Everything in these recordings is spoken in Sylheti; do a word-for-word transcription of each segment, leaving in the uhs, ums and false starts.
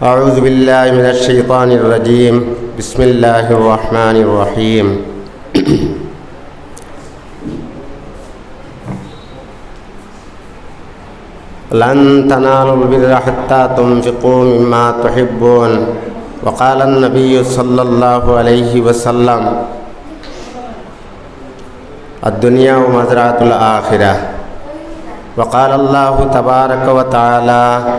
أعوذ بالله من الشيطان الرجيم. بسم الله الرحمن الرحيم. لن تنالوا البر حتى تنفقوا مما تحبون. وقال النبي صلى الله عليه وسلم: الدنيا مزرعة الآخرة. وقال الله تبارك وتعالى: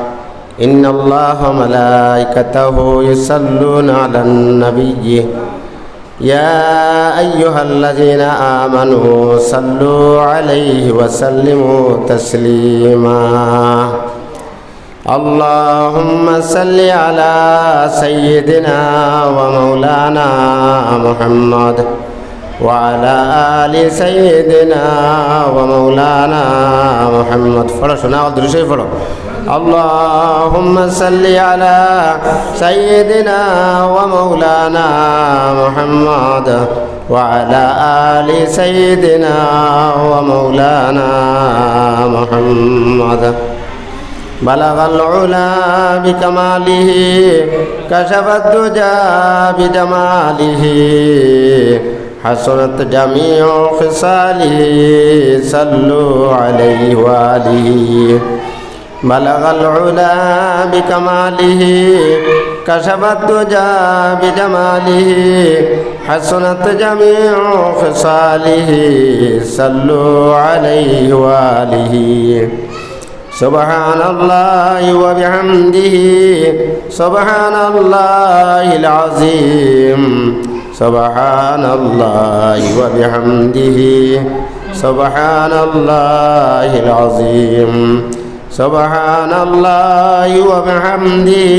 إن الله وملائكته يصلون على النبي، يا أيها الذين آمنوا صلوا عليه وسلموا تسليما. اللهم صل على سيدنا ومولانا محمد وعلى آل سيدنا ومولانا محمد. পড়ো শোনা, দুরূদ শরীফ পড়ো। اللهم صل على سيدنا ومولانا محمد وعلى آل سيدنا ومولانا محمد. بلغ العلا بكماله، كشف الدجى بجماله، حسنت جميع خصاله، صلوا عليه وآله. بلغ العلا بكماله، كشف الدجى بجماله، حسنت جميع خصاله، صلوا عليه وآله. سبحان الله وبحمده، سبحان الله العظيم، سبحان الله وبحمده، سبحان الله العظيم، سبحان الله وبحمده،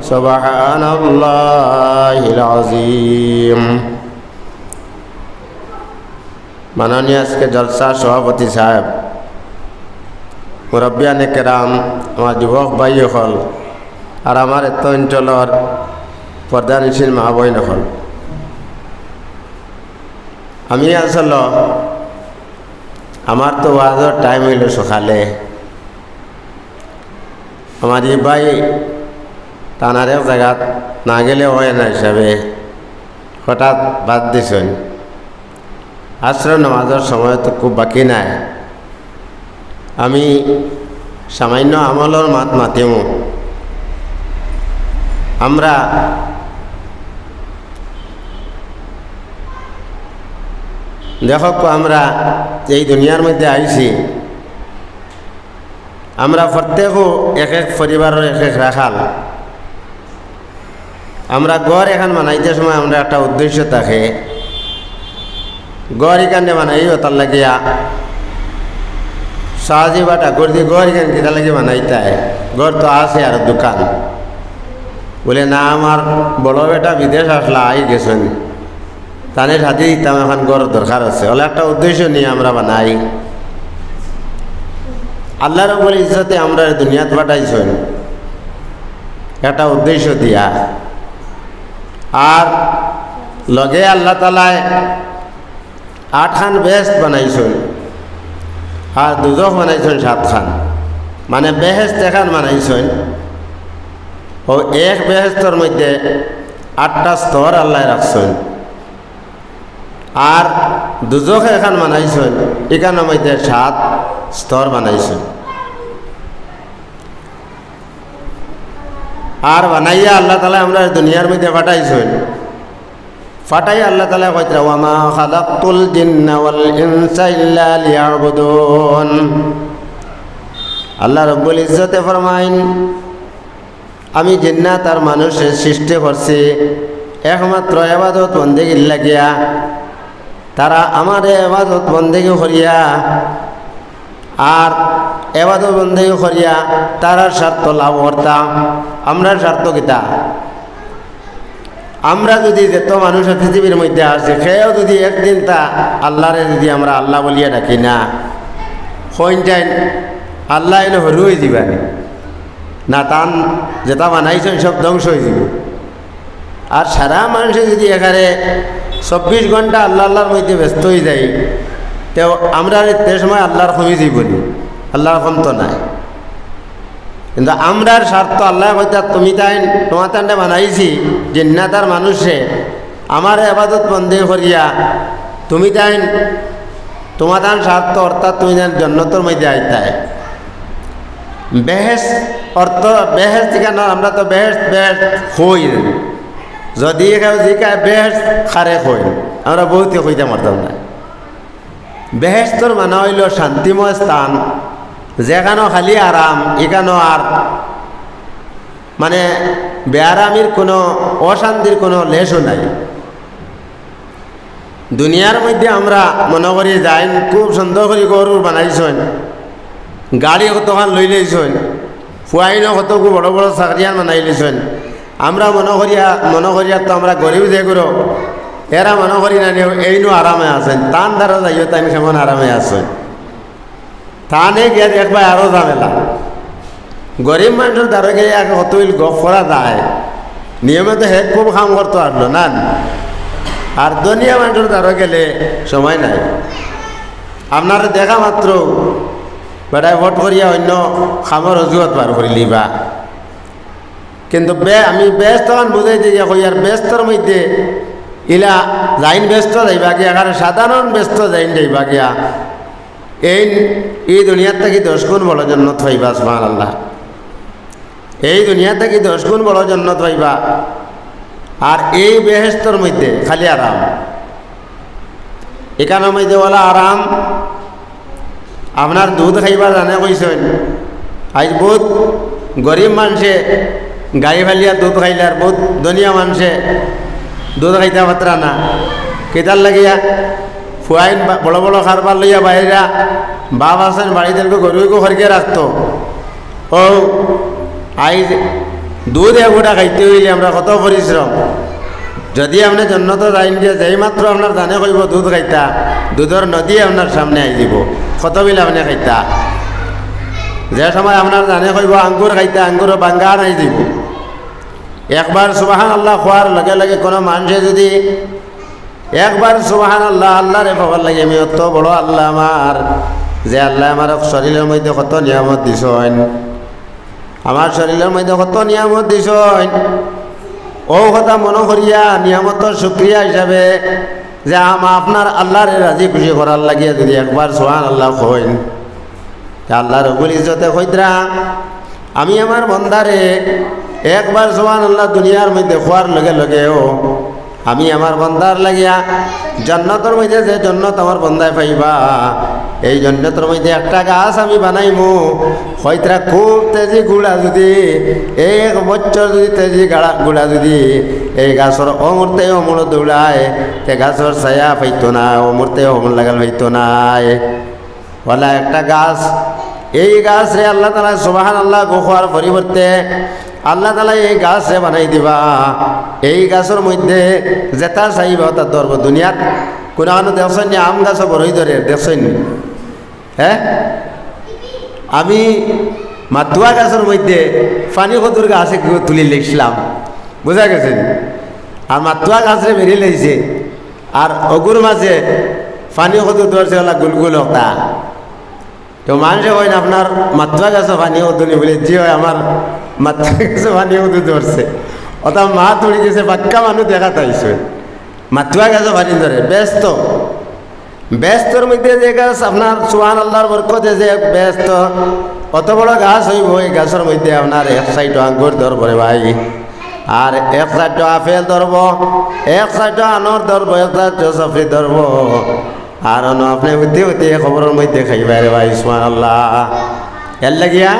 سبحان الله العظيم. মাননীয় আজকে জলসার সভাপতি সাহেব, মুরব্বিয়ানে কেরাম, আমার যুবক ভাই অকল, আর আমার এত অঞ্চলর পর্দানিশীন মা বইন অকল, আমি আসলে, আমার তো ওয়াজর টাইম অইলো সকালে, আমার ই ভাই তান আরেক জাগাত না গেলে অয় না হিসাবে হঠাৎ বাদ দিছইন। আসর নামাজর সময় তো খুব বাকি নাই, আমি সামান্য আমলর মাত মাতিমু। আমরা দেখো, আমরা এই দুনিয়ার মধ্যে আইছি, আমরা প্রত্যেকও এক এক পরিবারর এক এক রাখাল। আমরা ঘর এখান বানাইতে সময় আমরা একটা উদ্দেশ্য থাকে। ঘর ইখানে বানাই অতার লাগিয়া সাজি বা ঠাকুর দি ঘর ইখান কিতা লাগি বানাইতায়? ঘর তো আছে আর দোকান। বলে, "না, আমার বড় বেটা বিদেশ আসলা, আই গেছইন।" তানে সাথে দিতাম, এখন ঘর দরকার আছে। অলা একটা উদ্দেশ্য নিয়া আমরা বানাই। আল্লাহ রব্বুল ইজ্জতে আমরারে দুনিয়াত পাঠাইছইন একটা উদ্দেশ্য দিয়া। আর লগে আল্লাহ তাআলায় আটখান বেহেস্ত বানাইছইন, আর দুজখ বানাইছইন সাতখান। মানে বেহেস্ত এখান বানাইছইন, অউ এক বেহেস্তর মধ্যে আটটা স্তর আল্লায় রাখছইন। আর দুজখ এখান বানাইছইন, ইখানর মধ্যে সাত স্তর বানাইছইন। আর বানাইয়া আল্লাহ তাআলায় আমরারে দুনিয়ার মধ্যে পাঠাইছইন। পাঠাইয়া আল্লাহ তাআলায় কইতরা, "ওয়ামা খালাকতুল জিন্না ওয়াল ইনসা ইল্লা লিয়াবুদুন।" আল্লাহ রব্বুল ইজ্জতে ফরমাইন, আমি জিন্নাত আর মানুষরে সৃষ্টি করছি একমাত্র এবাদত বন্দেগীর লাগিয়া। তারা আমারে এবাদত বন্দেগী করিয়া আর এবাদত বন্দেগী করিয়া তারার স্বার্থ লাভ করতা। আমরার স্বার্থ কিতা? আমরা যুদি যত মানুষ পৃথিবীর মধ্যে আছি, কেউ যুদি একদিন তা আল্লাহরে যুদি আমরা আল্লাহ বলিয়া ডাকি না, কইন যাইন আল্লাহ এনে হরু অইযিবা নি? না, তান যেটা বানাইছইন সব ধ্বংস অইযিবো। আর সারা মানষে যুদি এখানে চব্বিশ ঘন্টা আল্লাহ আল্লাহর মধ্যে ব্যস্ত অইযাই, তেউ আমরার তে সময় আল্লাহর কমি যাইবো নি? আল্লাহর কম তো নাই। কিন্তু আমরার স্বার্থ, আল্লায় কইতা, "তুমি তাইন, তুমাতানরে বানাইছি জিন্নাত আর মানুষে, আমারে ইবাদত বন্দেই করিয়া, তুমি তাইন, তুমাতান স্বার্থ, অর্থাৎ তুমি তাইন জন্নতর মধ্যে আইতায়।" বেহেশত অর্থ, বেহেশত ইখান, আমরা তো বেহেশত, বেহেশত কই, যদি কেউ জিকায়, "বেহেশত কারে কই?" আমরা বউতে কইতাম পারতাম না। বেহেশতর মানা অইলো শান্তিময় স্থান, যেখানো খালি আরাম, ইখানো আর মানে বেআরামির কুনু, অশান্তির কুনু লেশও নাই। দুনিয়ার মধ্যে আমরা মনো করি যাইন খুব সুন্দর করি ঘর বানাইছইন, গাড়ি কতখান লইলাইছইন, ফুয়াইনও কতগু বড় বড় চাকরিয়ান বানাইলিছইন। আমরা মনো করিয়া, মনো করিয়ার তো আমরা গরিব যেগুলো, এরা মনো করি না নি, এইনও আরামে আছইন, তান দ্বারো যাইও তাইন কেমন আরামে আছইন। তানে গিয়া দেখবায় আরো ঝামেলা। গরিব মানষর দ্বারো গেলে আগে কতইল গফ করা যায়, নিয়মে তো হে খুব কাম করতো পারলো না। আর ধনিয়া মানষর দ্বারো গেলে সময় নাই। আপনারে দেখা মাত্র বেটায় ফট করিয়া অন্য কামর অজুহাত বার করিলিবা। কিন্তু বে-, আমি বেহেশতখান বুঝাইতে গিয়া কইয়ার, বেহেশতর মধ্যে ইলা যাইন বেহেশতো যাইবা গিয়া, কারণ সাধারণ বেহেশতো যাইন যাইবা গিয়া, এইন ই দুনিয়ার থাকি দশ গুণ বড় জন্নত পাইবা, সুবহানাল্লাহ। এই দুনিয়া থাকি দশ গুণ বড় জন্নত পাইবা। আর এই বেহেশতর মধ্যে খালি আরাম, ইখানর মধ্যে অলা আরাম। আপনার দুধ খাইবার জানে কইছইন, আইজ বউত গরিব মানষে গাই ফালিয়া দুধ খাইলে আর বউত ধনিয়া মানষে দুধ খাইতা পারতা না। কিতার লাগিয়া? ফুয়াইন বা-, বড় বড় কারবার লইয়া বাইরা, বাপ আছইন বাড়িত, গরু এগু খরকে রাখতো। ও, আইজ দুধ এগুটা খাইতে অইলে আমরা কত পরিশ্রম। যদি আপনে জন্নতো যাইন গিয়া, যেই মাত্র আপনার জানে কইবো দুধ খাইতা, দুধর নদী আপনার সামনে আই যিবো, কত বিল আপনে খাইতা। যে সময় আপনার জানে কইবো আঙ্গুর খাইতা, আঙ্গুরও বাঙ্গান আই যিবো। একবার সুবহানাল্লাহ কওয়ার লগে লগে কুনু মানষে যদি একবার সুবহানাল্লাহ, আল্লারে পাবার লাগি আমি অত বড় আল্লাহ আমার, যে আল্লায় আমার শরীলর মধ্যে কত নিয়ামত দিছইন, আমার শরীলর মধ্যে কত নিয়ামত দিছইন, অউ কথা মনো করিয়া নিয়ামতর শুকরিয়া হিসাবে যে আম-, আপনার আল্লারে রাজি খুশি করার লাগিয়া যদি একবার সুবহানাল্লাহ কইন, তে আল্লাহ রব্বুল ইজ্জতে কইতরা, আমি আমার বন্দারে একবার সুবহানাল্লাহ দুনিয়ার মধ্যে কওয়ার লগে লগেও আমি আমার বন্দার লাগিয়া জন্নতর মধ্যে যে জন্নত আমার বন্দায় পাইবা, এই জন্নতর মধ্যে একটা গাছ আমি বানাইমু। কইতরা খুব তেজি ঘুড়া যদি, এক বছর যদি তেজি গাড়া-, ঘুড়া যদি এই গাছর অমুরতে অমুর দৌড়ায়, তে গাছর ছায়া পাইতো না, অমুরতে অমুর লাগাল পাইতো নায়। ওলা একটা গাছ, এই গাছরে আল্লাহ তাআলা সুবহানাল্লাহ কওয়ার পরিবর্তে আল্লাহ তাআলা এই গাছরে বানাই দিবা। এই গাছর মধ্যে যেটা চাইবা ওটা ধরবো। দুনিয়াত কুনু কুনু দেখছইন নি আম গাছও বড়ই ধরে, দেখছইন নি? হ্যাঁ, আমি মাতুয়া গাছর মধ্যে পানি কদুর গাছ এগু তুলি লাইছলাম, বুঝা গেছে নি? আর মাতুয়া গাছরে বেরি লাইছে, আর অগুর মাঝে পানি কদু ধরছে ওলা গুলগুল ওটা। তো মানষে কইন, "আপনার মাতুয়া গাছো পানি কদু নি?" বলে, "জি অয়, আমার মাতুয়া গাছো পানি কদু ধরছে।" ওটা মাত উড়ি গেছে, বাক্কা মানুষ দেখা তাইছে। মাতুয়া গাছো পানি ধরে, বেহেশত। বেহেশতর মধ্যে যে গাছ আপনার সুবহানাল্লাহর বরকতে যে বেহেশত, অত বড় গাছ অইবো, এই গাছর মধ্যে আপনার এক সাইডো আঙ্গুর ধরবো রে ভাই, আর এক সাইডো আপেল ধরবো, এক সাইডো আনর ধরবো, এক সাইডো সফরি ধরবো। আর অনো আপনে হুতি হুতি কবরর মধ্যে খাইবা রে ভাই, সুবহানাল্লাহ। এর লাগিয়া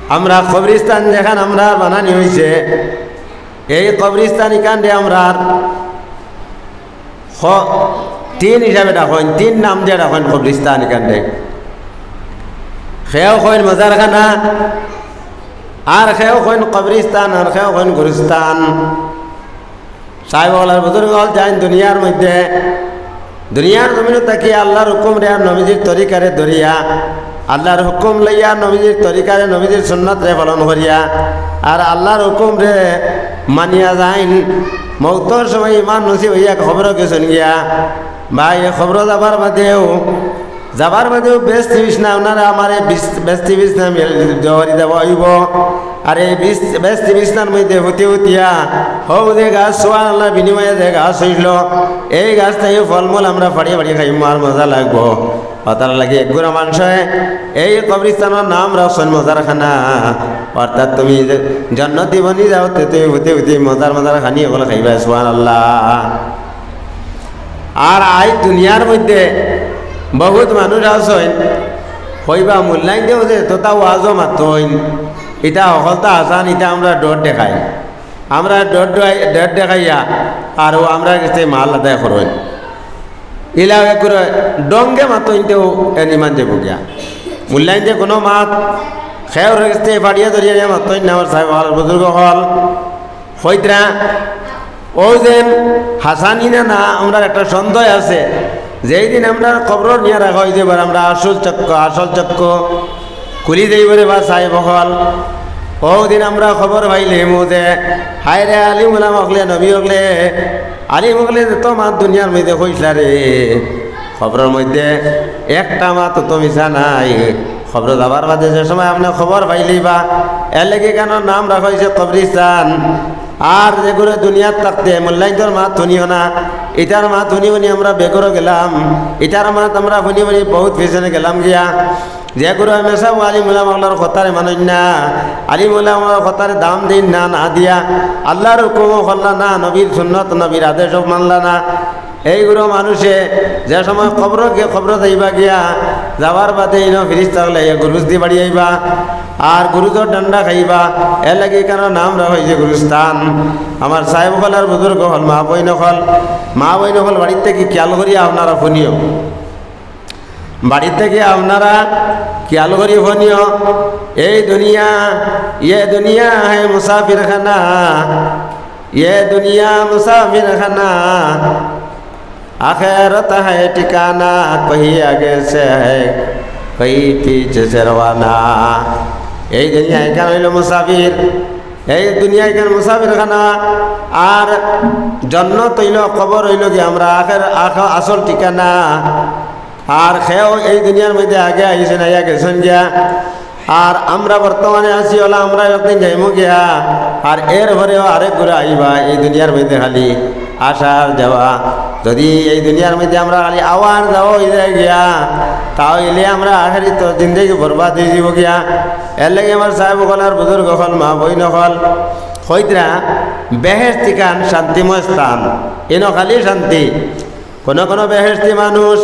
আমরা কবরিস্তান যেখান আমরা বানানি অইছে, এই কবরিস্তান ইখানরে আমরা খ-, তিন হিসাবে ডাকইন, তিন নাম দিয়া ডাকইন কবরিস্তান ইখানরে। কেউ কইন মজারখানা, আর কেউ কইন কবরিস্তান, আর কেউ কইন গুরুস্তান। সাহেব অকল আর বুজুর্গ অকল যাইন দুনিয়ার মধ্যে, দুনিয়ার জমিনো থাকি আল্লাহর হুকুমরে আর নবীজির তরিকারে ধরিয়া, আল্লাহর হুকুম লইয়া নবীজির তরিকারে, নবীজির সুন্নতরে পালন করিয়া, আর আল্লাহর হুকুমরে মানিয়া যাইন। মউতর সময় ইমান নসিব অইয়া কবরো গেছইন গিয়া। ভাই, কবরো যাবার বাদেও যাবার বাদেও বেহেস্তি বিছনা, আপনারা আমারে বিছ-, বেহেস্তি বিছনা মিল-, জহরি দেওয়া অইবো। আর এই বিছ-, বেহেস্তি বিছনার মধ্যে হুতি হুতিয়া, হউ যে গাছ, সুবহানাল্লাহ, বিনিময়ে যে গাছ অইলো, এই গাছ থাকি ফলমূল আমরা ফাড়ি ফাড়ি খাইমু, আর মজা লাগবো। অতার লাগি এগুরা মানষে এই কবরস্থানর নাম রাখছইন মজার খানা। অর্থাৎ তুমি যে জন্নতি বনি যাও, তে তুমি হুতি হুতি মজার মজার খানি অকল খাইবায়, সুবহানাল্লাহ। আর আইজ দুনিয়ার মধ্যে বহুত মানুষ আছইন, কইবা মুল্লাইন্তে যে এততা ওয়াজও মাতইন, ইতা হকলতা আছান, ইতা আমরা ডর দেখাই, আমরা ডর দেখাই-, ডর দেখাইয়া আরো আমরার গেছে মাল আদায় করইন। ইলা এগুরে ডঙ্গে মাতইনতেও এন ইমান যাইবো গিয়া। মুল্লাইন্তে কুনু মাত খেউর গেছে ফাড়িয়া ধরিয়া নিয়া মাতইন না, আমার সাহেব অকল, বুজুর্গ অকল। কইতরা, অউ যেন হাছানি না, না, আমরার একটা সন্দেহ আছে। যেই দিন আমরার কবরো নিয়া রাখা অইযিবো, আমরা আসল চক্কু, আসল চক্কু খুলি যাইবো রে বা সাহেব অকল। অউ দিন আমরা খবর পাইলিমু যে, হায় রে আলিম উলামা অকলে, নবী অকলে, আলিম অকলে যত মাত দুনিয়ার মধ্যে কইছলা রে, কবরর মধ্যে একটা মাতও তো মিছা নাই। কবরো যাবার বাদে যে সময় আপনে খবর পাইলিবা, এরলাগি ইখানর নাম রাখা অইছে কবরস্থান। আর যেগুরে দুনিয়াত থাকতে মুল্লাইন্তর মাত হুনিও না, ইতার মাত হুনি হুনি আমরা বেঘরো গেলাম, ইতার মাত আমরা হুনি হুনি বহুত পিছনে গেলাম গিয়া। যেগুরে মেসাব আলিম উলামা অকলর কথারে মানইন না, আলিম উলামা অকলর কথারে দাম দেইন না, না দিয়া আল্লার হুকুমও করলা না, নবীর সুন্নত, নবীর আদেশও মানলা না, এইগুরা মানষে যে সময় কবরো গিয়া, কবরো যাইবা গিয়া, যাবার বাদে ইনো ফিরিস্তা অকলে আইয়া গুরুজ দি বাড়ি আইবা, আর গুরুজর ডান্ডা খাইবা। এরলাগি ইখানর নাম রাখা অইছে গুরুস্থান। আমার সাহেব অকল আর বুজুর্গ অকল, মা বইন অকল, মা বইন অকল, বাড়িত থাকি খিয়াল করিয়া আপনারা হুনিও, বাড়িত থাকি আপনারা খিয়াল করি হুনিও। এই দুনিয়া, ইয়ে দুনিয়া হে মুসাফির খানা, ইয়ে দুনিয়া মুসাফির খানা, আখেরত হে ঠিকানা, কহি আগে সে হে, কহি পিছে সে রওয়ানা। এই দুনিয়া ইখান অইলো মুসাফির, এই দুনিয়া ইখান মুসাফির খানা, আর জন্নত অইলো, কবর অইলো গি আমরা আখের, আখ-, আসল ঠিকানা। আর কেউ এই দুনিয়ার মধ্যে আগে আইছইন, আইয়া গেছইন গিয়া। আর আমরা বর্তমানে আছি, অলা আমরা একদিন যাইমু গিয়া। আর এরপরেও আরেকগুরা আইবা এই দুনিয়ার মধ্যে খালি আসার যাওয়া। যদি এই দুনিয়ার মধ্যে আমরা খালি আওয়ার যাওয়া অইযায় গিয়া, তা অইলে আমরা আখেরি তো জিন্দেগি বরবাদ অইযিবো গিয়া। এরলাগি আমার সাহেব অকল আর বুজুর্গ অকল, মা বইন অকল, কইতরা বেহেস্ত ইখান শান্তিময় স্থান, ইনো খালি শান্তি। কুনু কুনু বেহেস্তি মানুষ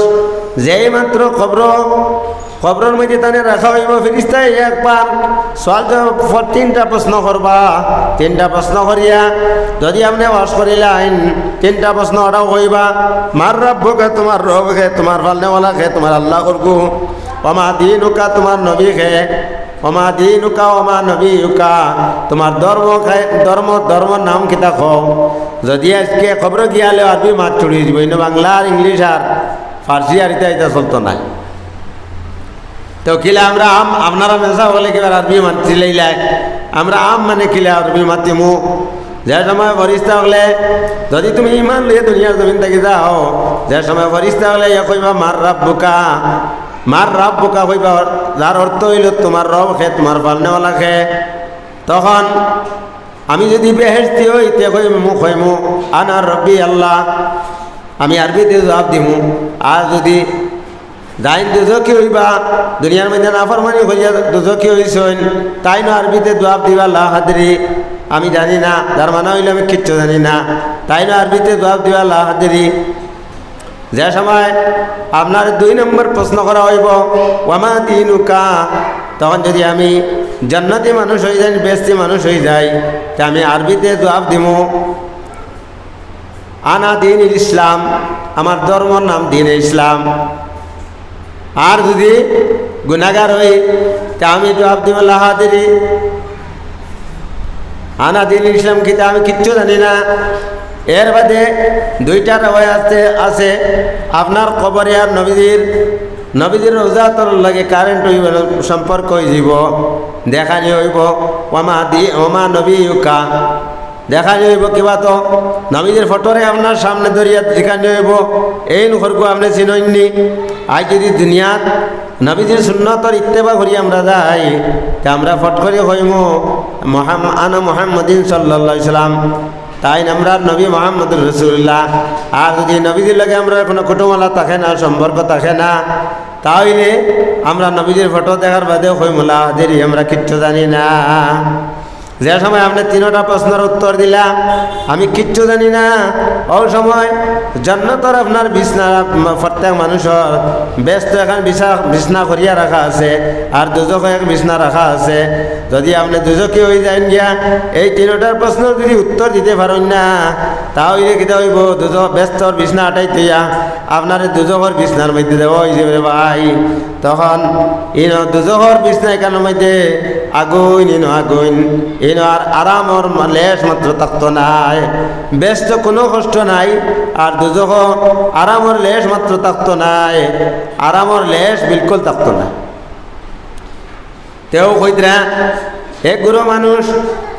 যেই মাত্র কবরো, কবরর মধ্যে তানে রাখা অইবো, ফিরিস্তায় একবার সওয়াল জওয়াব, তিনটা প্রশ্ন করবা। তিনটা প্রশ্ন করিয়া যদি আপনে পাশ করিলাইন, তিনটা প্রশ্ন অটাও কইবা, মান রাব্বুকা, তুমার রব কে, তুমার পালনেওয়ালা কে, তুমার আল্লা কুনগু, ওয়া মা দীনুকা, তুমার নবী কে, ওয়া মা দীনুকা ওয়া মা নবিয়ুকা, তুমার ধর্ম কে-, ধর্ম, ধর্মর নাম কিতা কও? যদি আইজকে কবরো গিয়ালে আরবি মাত ছুড়ি দিবো, ইনো বাংলা আর ইংলিশ আর ফার্সি আর ইতা ইতা চলতো নায়। তো কিলা আমরা আম, আপনারা মেসাব অকলে কিবা আরবি মাত চিলাইলায়, আমরা আম মানে কিলা আরবি মাতিমু? যে সময় ফিরিস্তা অকলে, যদি তুমি ইমান লইয়া দুনিয়ার জমিন থাকি যাও, যে সময় ফিরিস্তা অকলে ইয়া কইবা, মান রাব্বুকা, মান রাব্বুকা কইবা, যার অর্থ অইলো, তুমার রব কে, তুমার পালনেওয়ালা কে। তখন আমি যদি বেহেস্তি অই, তে কইমু, কইমু, আনা রব্বি আল্লাহ। আমি আরবিতে জবাব দিমু। আর যদি যাইন দুজখি অইবা, দুনিয়ার মধ্যে নাফরমানি করিয়া দুজখি অইছইন, তাইনও আরবিতে জবাব দিবা, লা আদরি, আমি জানি না, যার মানে অইলো আমি কিচ্ছু জানি না, তাইনও আরবিতে জবাব দিবা, লা আদরি। যে সময় আপনার দুই নম্বর প্রশ্ন করা অইবো, ওয়া মা দীনুকা, তখন যদি আমি জন্নতি মানুষ অইযাই, বেহেস্তি মানুষ অইযাই, তে আমি আরবিতে জবাব দিমু, আনা দীনুল ইসলাম, আমার ধর্মর নাম দীনে ইসলাম। আর যদি গুনাগার অই, তে আমি জবাব দিমু, লা আদরি, আনা দীনুল ইসলাম কিতা, আমি কিচ্ছু জানি না। এর বাদে দুইটা রেওয়ায়াত আছে, আছে, আপনার কবরে আর নবীজির, নবীজির রওজাতর লগে কারেন্ট অইবো, সম্পর্ক অইযিবো, দেখানি অইবো। ওয়া মা দি-, ওয়া মা নবিয়ুকা, দেখানি অইবো কিবা তো, নবীজির ফটোরে আপনার সামনে ধরিয়া দেখানি অইবো, এইন খরগু আপনে চিনইননি। আইজ যুদি দুনিয়াত নবীজির সুন্নতর ইত্তেবা করি আমরা যাই, তে আমরা ফট করি কইমু, "মোহাম-, আনা মোহাম্মদিন সাল্লাল্লাহু আলাইহি সাল্লাম।" তাইন আমরার নবী মোহাম্মদুর রাসূলুল্লাহ। আর যুদি নবীজির লগে আমরার কুনু কুটুমলা থাকে না, সম্পর্ক থাকে না, তা অইলে আমরা নবীজির ফটো দেখার বাদেও কইমু, "লা আদরি, আমরা কিচ্ছু জানি না।" যে সময় আপনে তিনোটা প্রশ্নর উত্তর দিলা, "আমি কিচ্ছু জানি না", অউ সময় জন্নতর আপনার বিছনা, প্রত্যেক মানুষর বেহেস্তো একখান বিছা-, বিছনা করিয়া রাখা আছে, আর দুজখো এক বিছনা রাখা আছে। যুদি আপনে দুজখি অই যাইন গিয়া, এই তিনোটার প্রশ্নর যুদি উত্তর দিতে পারইন না, তা অইলে কিতা অইবো? দুজখ, বেহেস্তর বিছনা আটাই থইয়া আপনারে দুজখর বিছনার মধ্যে দেওয়া অইযিবো রে ভাই। তখন ইনো দুজখর বিছনা ইখানর মধ্যে আগুইন, ইনো আগুইন, ইনো আর আরামর মা-, লেশ মাত্র থাকতো নায়। বেহেস্তো কুনু কষ্ট নাই, আর দুজখো আরামর লেশ মাত্র থাকতো নায়, আরামর লেশ বিলকুল থাকতো নায়। তেউ কইতরা, এক গুরু মানুষ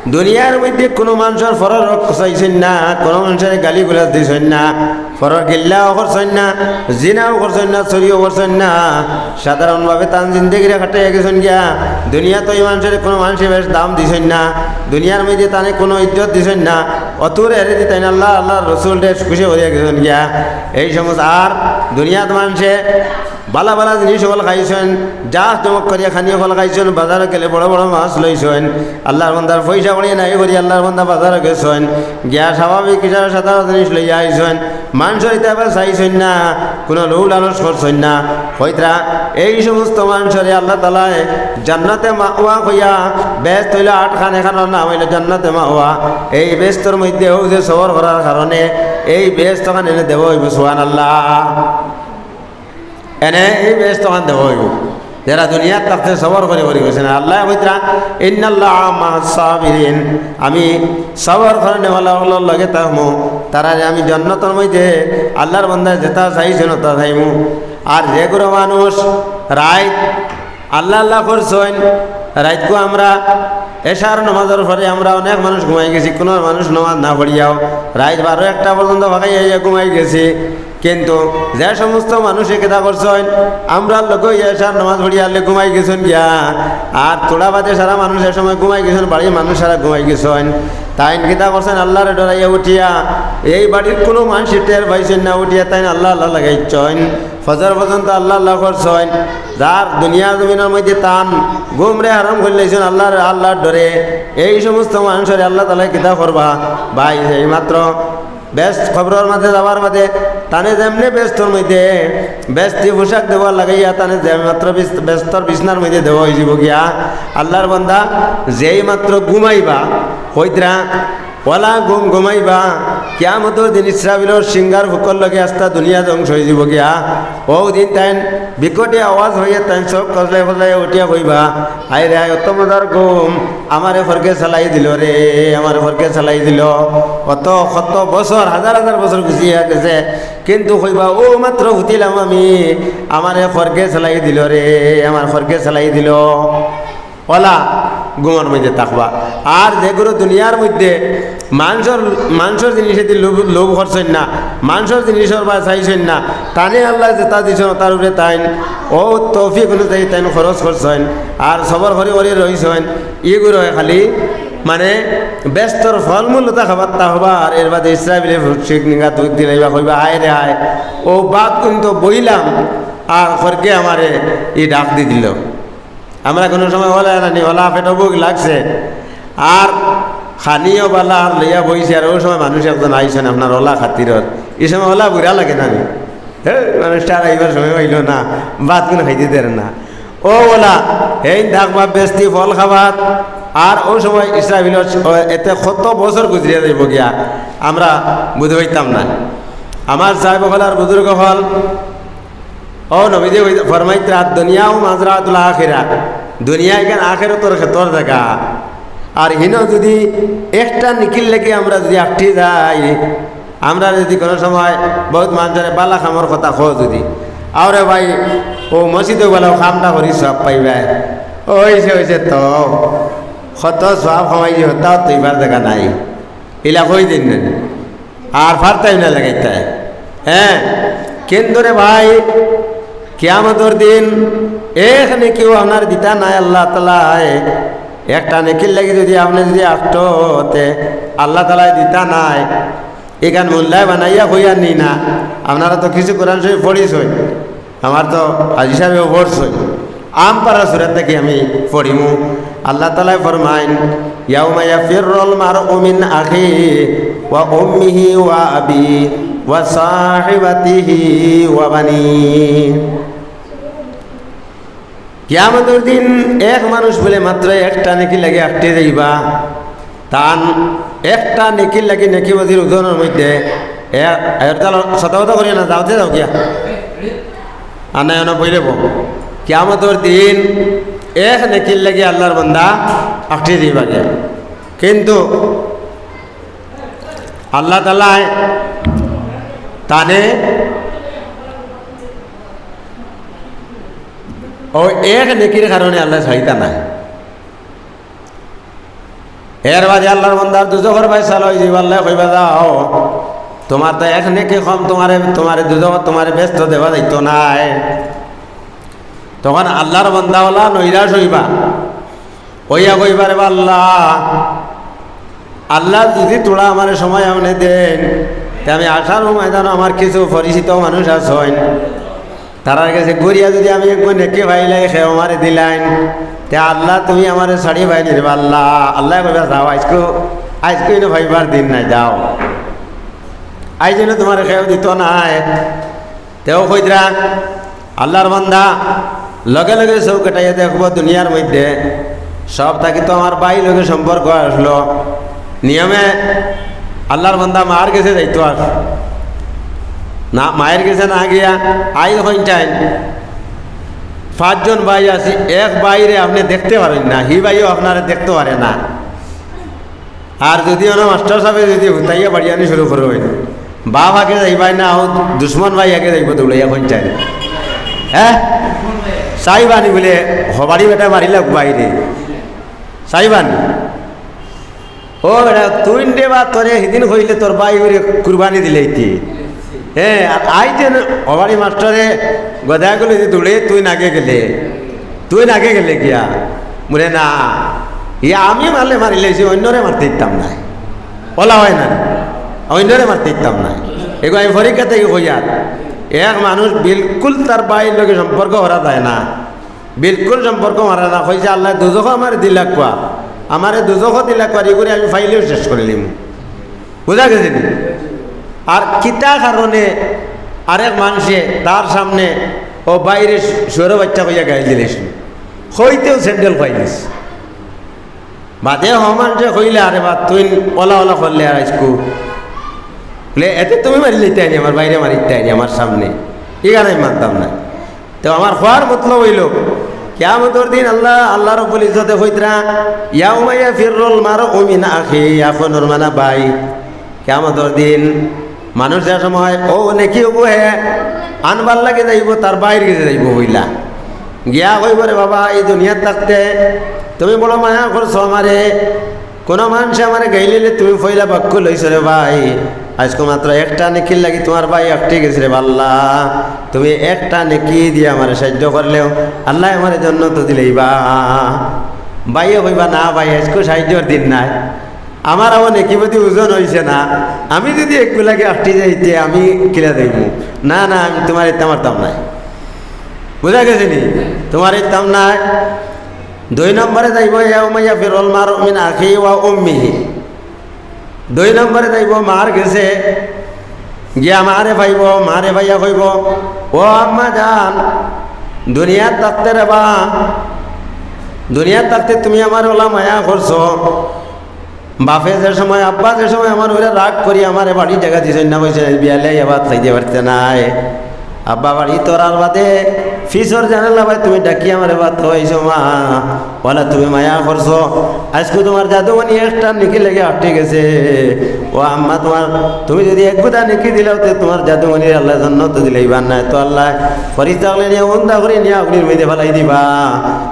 দুনিয়ার মধ্যে কুনু মানষর পরর হক চাইছইন না, কুনু মানষরে গালি গুলাজ দিছইন না, পরর গিল্লাও করছইন না, জিনাও করছইন না, চুরিও করছইন না। সাধারণভাবে তান জিন্দেগিরে কাটাইয়া গেছইন গিয়া। দুনিয়াত অউ মানষরে কুনু মানষে বেশ দাম দিছইন না, দুনিয়ার মধ্যে তানে কুনু ইজ্জত দিছইন না। অতুর এরে দি তাইন আল্লাহ, আল্লাহর রসুলরে খুশি করিয়া গেছইন গিয়া। এই সমস্ত আর দুনিয়াত মানষে বালা বালা জিনিস অকল খাইছইন, জাক জমক করিয়া খানি অকল খাইছইন, বাজারো গেলে বড় বড় মাছ লইছইন। আল্লাহর বান্দার পয়সা কড়ি নাই করি আল্লাহর বান্দা বাজারো গেছইন, গিয়া স্বাভাবিক হিসাবে সাধারণ জিনিস লইয়া আইছইন। মানষর ইতা আবার চাইছইন না, কুনু লোভ লালচ করছইন না। কইতরা, এই সমস্ত মানষরে আল্লাহ তাআলায় জান্নাতে মাওয়া কইয়া, বেহেস্ত অইলো আটখান, এখানর নাম অইলো জান্নাতে মাওয়া। এই বেহেস্তর মধ্যে অউ যে সবর করার কারণে এই বেহেস্তখান এনে দেওয়া অইবো, সুবহানাল্লাহ। এনে এই বেহেস্তখান দেওয়া অইবো। যেরা দুনিয়াত থাকতে সবর করি করি গেছইন। আল্লায় কইতরা, "ইন্নাল্লাহা মা'আস সাবিরিন।" আমি সবর করনেওয়ালা অকলর লগে থাকমু। তারারে আমি জান্নাতর মধ্যে আল্লাহর বান্দায় যেতা চাইছইন অতা চাইমু। আর যে গুরু মানুষ রাইত আল্লাহ আল্লাহ করছইন, রাইতকু আমরা এশার নামাজর পরে আমরা অনেক মানুষ ঘুমাই গেছি, কুনু মানুষ নামাজ না পড়িয়াও রাইত বারো একটা পর্যন্ত ফাঁকাই আইয়া ঘুমাই গেছি। কিন্তু যে সমস্ত মানুষে কিতা করছইন, আমরার লগে অইয়া এশার নামাজ পড়িয়া আইলে ঘুমাই গেছইন গিয়া, আর থুড়া বাদে সারা মানুষ এ সময় ঘুমাই গেছইন, বাড়ির মানুষ সারা ঘুমাই গেছইন, তাইন কিতা করছইন, আল্লাহরে ডরাইয়া উঠিয়া, এই বাড়ির কুনু মানষে টের পাইছইন না, উঠিয়া তাইন আল্লাহ আল্লাহ লাগাইছইন, ফজর পর্যন্ত আল্লাহ আল্লাহ করছইন। যার দুনিয়ার জমিনর মধ্যে তান ঘুমরে হারাম করিলাইছইন আল্লাহর, আল্লাহর ডরে, এই সমস্ত মানষরে আল্লাহ তাআলায় কিতা করবা? ভাই, এই মাত্র বেহেস্ত কবরর মাঝে যাওয়ার বাদে তানে যেমনে বেহেস্তর মধ্যে বেহেস্তি পোশাক দেওয়া লাগাইয়া তানে যে মাত্র বেহেস্ত-, বেহেস্তর বিছনার মধ্যে দেওয়া অইযিবো গিয়া, আল্লাহর বান্দা যেই মাত্র ঘুমাইবা, কইতরা, অলা ঘুম ঘুমাইবা, কিয়ামতর দিন ইসরাফিলর শিঙ্গার ফুকর লগে আস্তা দুনিয়া ধ্বংস অইযিবো গিয়া। অউ দিন তাইন বিকটে আওয়াজ অইয়া তাইন চউখ খজলাই খজলাই উঠিয়া কইবা, "হায় রে হায়, অত মজার ঘুম, আমারে খরগে চালাই দিলো রে, আমারে খরগে চালাই দিলো।" অত কত বছর, হাজার হাজার বছর গুজিয়া গেছে, কিন্তু কইবা, "অউ মাত্র হুতিলাম আমি, আমারে খরগে চালাই দিলো রে, আমার খরগে চালাই দিলো।" অলা ঘুমর মধ্যে থাকবা। আর যে গুরু দুনিয়ার মধ্যে মানষর, মানষর জিনিসেদি লোভ, লোভ করছইন না, মানষর জিনিসর বায় চাইছইন না, তানে আল্লায় যেতা দিছইন, তার উপরে তাইন অউ তৌফিক অনুযায়ী তাইন খরচ করছইন, আর সবর করি করি রইছইন, ই গুরু খালি মানে বেহেস্তর ফলমূল অতা খাবারতা হবা, আর এর বাদে ইসরাফিলে শিঙ্গাত ফুক দিলাইবা, কইবা, "হায় রে হায়, অউ বাদ কিন্তু বইলাম, আর খরগে আমারে ই ডাক দি দিলো।" আমরা কুনু সময় অলা নানি, অলা পেটো ভুক লাগছে, আর খানিও বালা আর লইয়া বইছি, আর অউ সময় মানুষ একজন আইছইন আপনার অলা খাতিরর, ই সময় অলা বুরা লাগে নানি? হে, মানুষটা আর আইবার সময় অইলো না, ভাত কুনু খাইতে দের না। অউ অলা, হেইন থাকবা বেহেস্তি ফল খাবাত, আর অউ সময় ইসরাফিলর এতে কত বছর গুজরিয়া যাইবো গিয়া, আমরা বুঝি পাইতাম না। আমার সাহেব অকল আর বুজুর্গ অকল, অউ নবীজি কই-, ফরমাইতরা, "আদ দুনিয়া মাজরাতুল আখিরা।" দুনিয়া ইখান আখিরাতর খেতর জাগা। আর হিনো যুদি একটা নেকির লাগি আমরা যুদি আটকি যাই, আমরা যুদি কুনু সময় বউত মানষরে বালা কামর কথা কও যুদি, "আরে ভাই, অউ মসজিদো গেলে অউ কামটা করি সওয়াব পাইবায়।" অইছে, অইছে তো, কত সওয়াব কামাইছি, অতাও তো ইবার জাগা নাই। ইলা কই দিন না। আর পারতাম না লাগাইতাম। হ্যাঁ, কিন্তু রে ভাই, কিয়ামতর দিন এক নেকিও আপনারে দিতা নায় আল্লাহ তাআলায়। একটা নেকির লাগি যুদি আপনে যুদি আটতে, আল্লাহ তাআলায় দিতা নায়। ইখান মোল্লায় বানাইয়া কইয়ার নি না। আপনারা তো কিছু কোরআন শরীফ পড়ছইন, আমার তো হাজি সাহেবেও পড়ছইন। আম পারা সূরা থাকি আমি পড়িমু। আল্লাহ তাআলায় ফরমাইন, "ইয়াউমা ইয়াফিররুল মারউ মিন আখিহি ওয়া উম্মিহি ওয়া আবিহি ওয়া সাহিবাতিহি ওয়া বানিহি।" কিয়ামতর দিন এক মানুষ বুলে মাত্র একটা নেকির লাগি আটকে যাইবা। তান একটা নেকির লাগি নেকি বদির ওজনর মধ্যে এ-, এর তাল সতা কথা করিও না, যাওতে যাও গিয়া। আর নাই, অনো বইলে বউ। কিয়ামতর দিন এক নেকির লাগি আল্লাহর বন্দা আটকে যাইবা গিয়া। কিন্তু আল্লাহ তাআলায় তানে ও এক নেকির কারণে আল্লাহ ছাড়িতা নায়। এর বাদে আল্লাহর বন্দার দুজখর ফয়সালা অইযিবো, আল্লায় কইবা, "যাও, তুমার তো এক নেকি কম, তুমারে, তুমারে দুজখো, তুমারে বেহেস্তো দেওয়া যাইতো নায়।" তখন আল্লাহর বন্দা অলা নৈরাশ অইবা, অইয়া কইবা, "রে বা আল্লাহ, আল্লাহ যুদি থুড়া আমারে সময় আপনে দেইন, তে আমি আশার ময়দানো আমার কিছু পরিচিত মানুষ আছইন, তারার গেছে ঘুরিয়া যুদি আমি একগু নেকি পাইলাই, কেউ আমারে দিলাইন, তে আল্লাহ তুমি আমারে ছাড়িবায় নি রে বা আল্লাহ।" আল্লায় কইবা, "যাও, আইজকু, আইজকু ইনো পাইবার দিন নায়, যাও। আইজ ইনো তুমারে কেউ দিতো নায়।" তেউ কইতরা, আল্লাহর বন্দা লগে লগে চউখ উঠাইয়া দেখবো দুনিয়ার মধ্যে সব থাকি তো আমার ভাইর লগে সম্পর্ক আছলো। নিয়মে আল্লাহর বন্দা মার গেছে যাইতো আর না, মায়ের গেছে না গিয়া আইজ কইনটাইন পাঁচজন ভাই আছি, এক ভাইরে আপনে দেখতে পারইন না, হি ভাইও আপনারে দেখতে পারে না। আর যুদি অনো মাস্টার সাবে যুদি হুতাইয়া বাড়িয়ানি শুরু করইন, বাপ আগে যাইবায় না, অউ দুশমন ভাই আগে যাইবো দৌড়াইয়া, কইনটাইন? হে? চাইবা নি বুলে, "হবাড়ি বেটা মারিলাউক ভাইরে।" চাইবা নি? "ও বেটা, তুইন রে বা, তোরে হিদিন কইলে তোর ভাই অইরে কুরবানি দিলাইতে।" হে, আর আইজ যে হবাড়ি মাস্টারে গদাগুলো যে দৌড়ে, তুইন আগে গেলে, তুইন আগে গেলে গিয়া। বুলে, "না, ইয়া আমি মারলে মারিলাইছি, অইন্যরে মারতে দিতাম নায়।" অলা অয় না, অইন্যরে মারতে দিতাম নায়। এগু আমি পরীক্ষা থাকি কইয়ার, এক মানুষ বিলকুল তার ভাইর লগে সম্পর্ক করা যায় না, বিলকুল সম্পর্ক মারা না, কইছে, "আল্লায় দুজখো আমারে দিলাউক্কা, আমারে দুজখো দিলাউক্কা, ইগুরে আমি পাইলেউ শেষ করিলিমু।" বুঝা গেছে নি? আর কিতা কারণে আরেক মানষে তার সামনে অউ ভাইরে শুয়োরর বাইচ্চা কইয়া গাইল দিলাইছে, কইতেউ স্যান্ডেল পাইলিছে। বাদে হ মানষে কইলে, "আরে বা, তুইন অলা অলা করলে আর আইজকু।" বুলে, "এতে তুমি মারিলাইতায় নি, আমার ভাইরে মারিতায় নি আমার সামনে, ইখান আমি মানতাম নায়।" তে আমার কওয়ার মতলব অইলো, কিয়ামতর দিন আল্লাহ, আল্লাহ রব্বুল ইজ্জতে কইতরা, "ইয়াউমা ইয়াফিররুল মারউ মিন আখিহি", আখুন অর মানা ভাই। কিয়ামতর দিন মানুষ যে সময় অউ নেকি অগু হে আনবার লাগি যাইবো, তার ভাইর গেছে যাইবো পয়লা। গিয়া কইবো, "রে বাবা, ই দুনিয়াত থাকতে তুমি বড় মায়া করছো আমারে, কুনু মানষে আমারে গাইলিলে তুমি পয়লা বাক্য লইছো রে ভাই, আইজকু মাত্র একটা নেকির লাগি তুমার ভাই আটকি গেছে রে বা আল্লাহ, তুমি একটা নেকি দিয়া আমারে সাইয্য করলেউ আল্লায় আমারে জন্নত দিলাইবা।" ভাইয়ে কইবা, "না ভাই, আইজকু সাইয্যর দিন নায়, আমার অউ নেকি বদি ওজন অইছে না, আমি যুদি এগু লাগি আটকি যাইতে আমি কিলা দিমু? না, না, আমি তুমারে দিতাম পারতাম নায়।" বুঝা গেছে নি? তুমারে দিতাম নায়। দুই নম্বরে যাইবো, "ইয়াউমা ইয়াফিরুল মারউ মিন আখিহি ওয়া উম্মিহি।" দুই নম্বরে যাইবো মার গেছে, গিয়া মারে পাইবো, মারে পাইয়া কইবো, "ও আম্মা জান, দুনিয়াত থাকতে রে বা, দুনিয়াত থাকতে তুমি আমারে অলা মায়া করছো, বাপে যে সময়, আব্বা যে সময় আমার উপরে রাগ করি আমারে বাড়ির জাগা দিছইন না, কইছইন, 'বিয়ালে আইয়া ভাত খাইতে পারতে নায়।' আব্বা বাড়ি তোরার বাদে ফিছর জানালা বায় তুমি ডাকি আমারে ভাত খাওয়াইছো মা, অলা তুমি মায়া করছো। আইজকু তুমার জাদুমণি একটা নেকি লাগি আটকি গেছে। ও আম্মা, তুমার, তুমি যুদি এক গুতা নেকি দিলাও, তে তুমার জাদুমণিরে আল্লায় জন্নত দিলাইবা নায়, তে আল্লায় ফিরিস্তা অকলে নিয়া উন্দা করি নিয়া অগ্নির মধ্যে ফালাই দিবা।"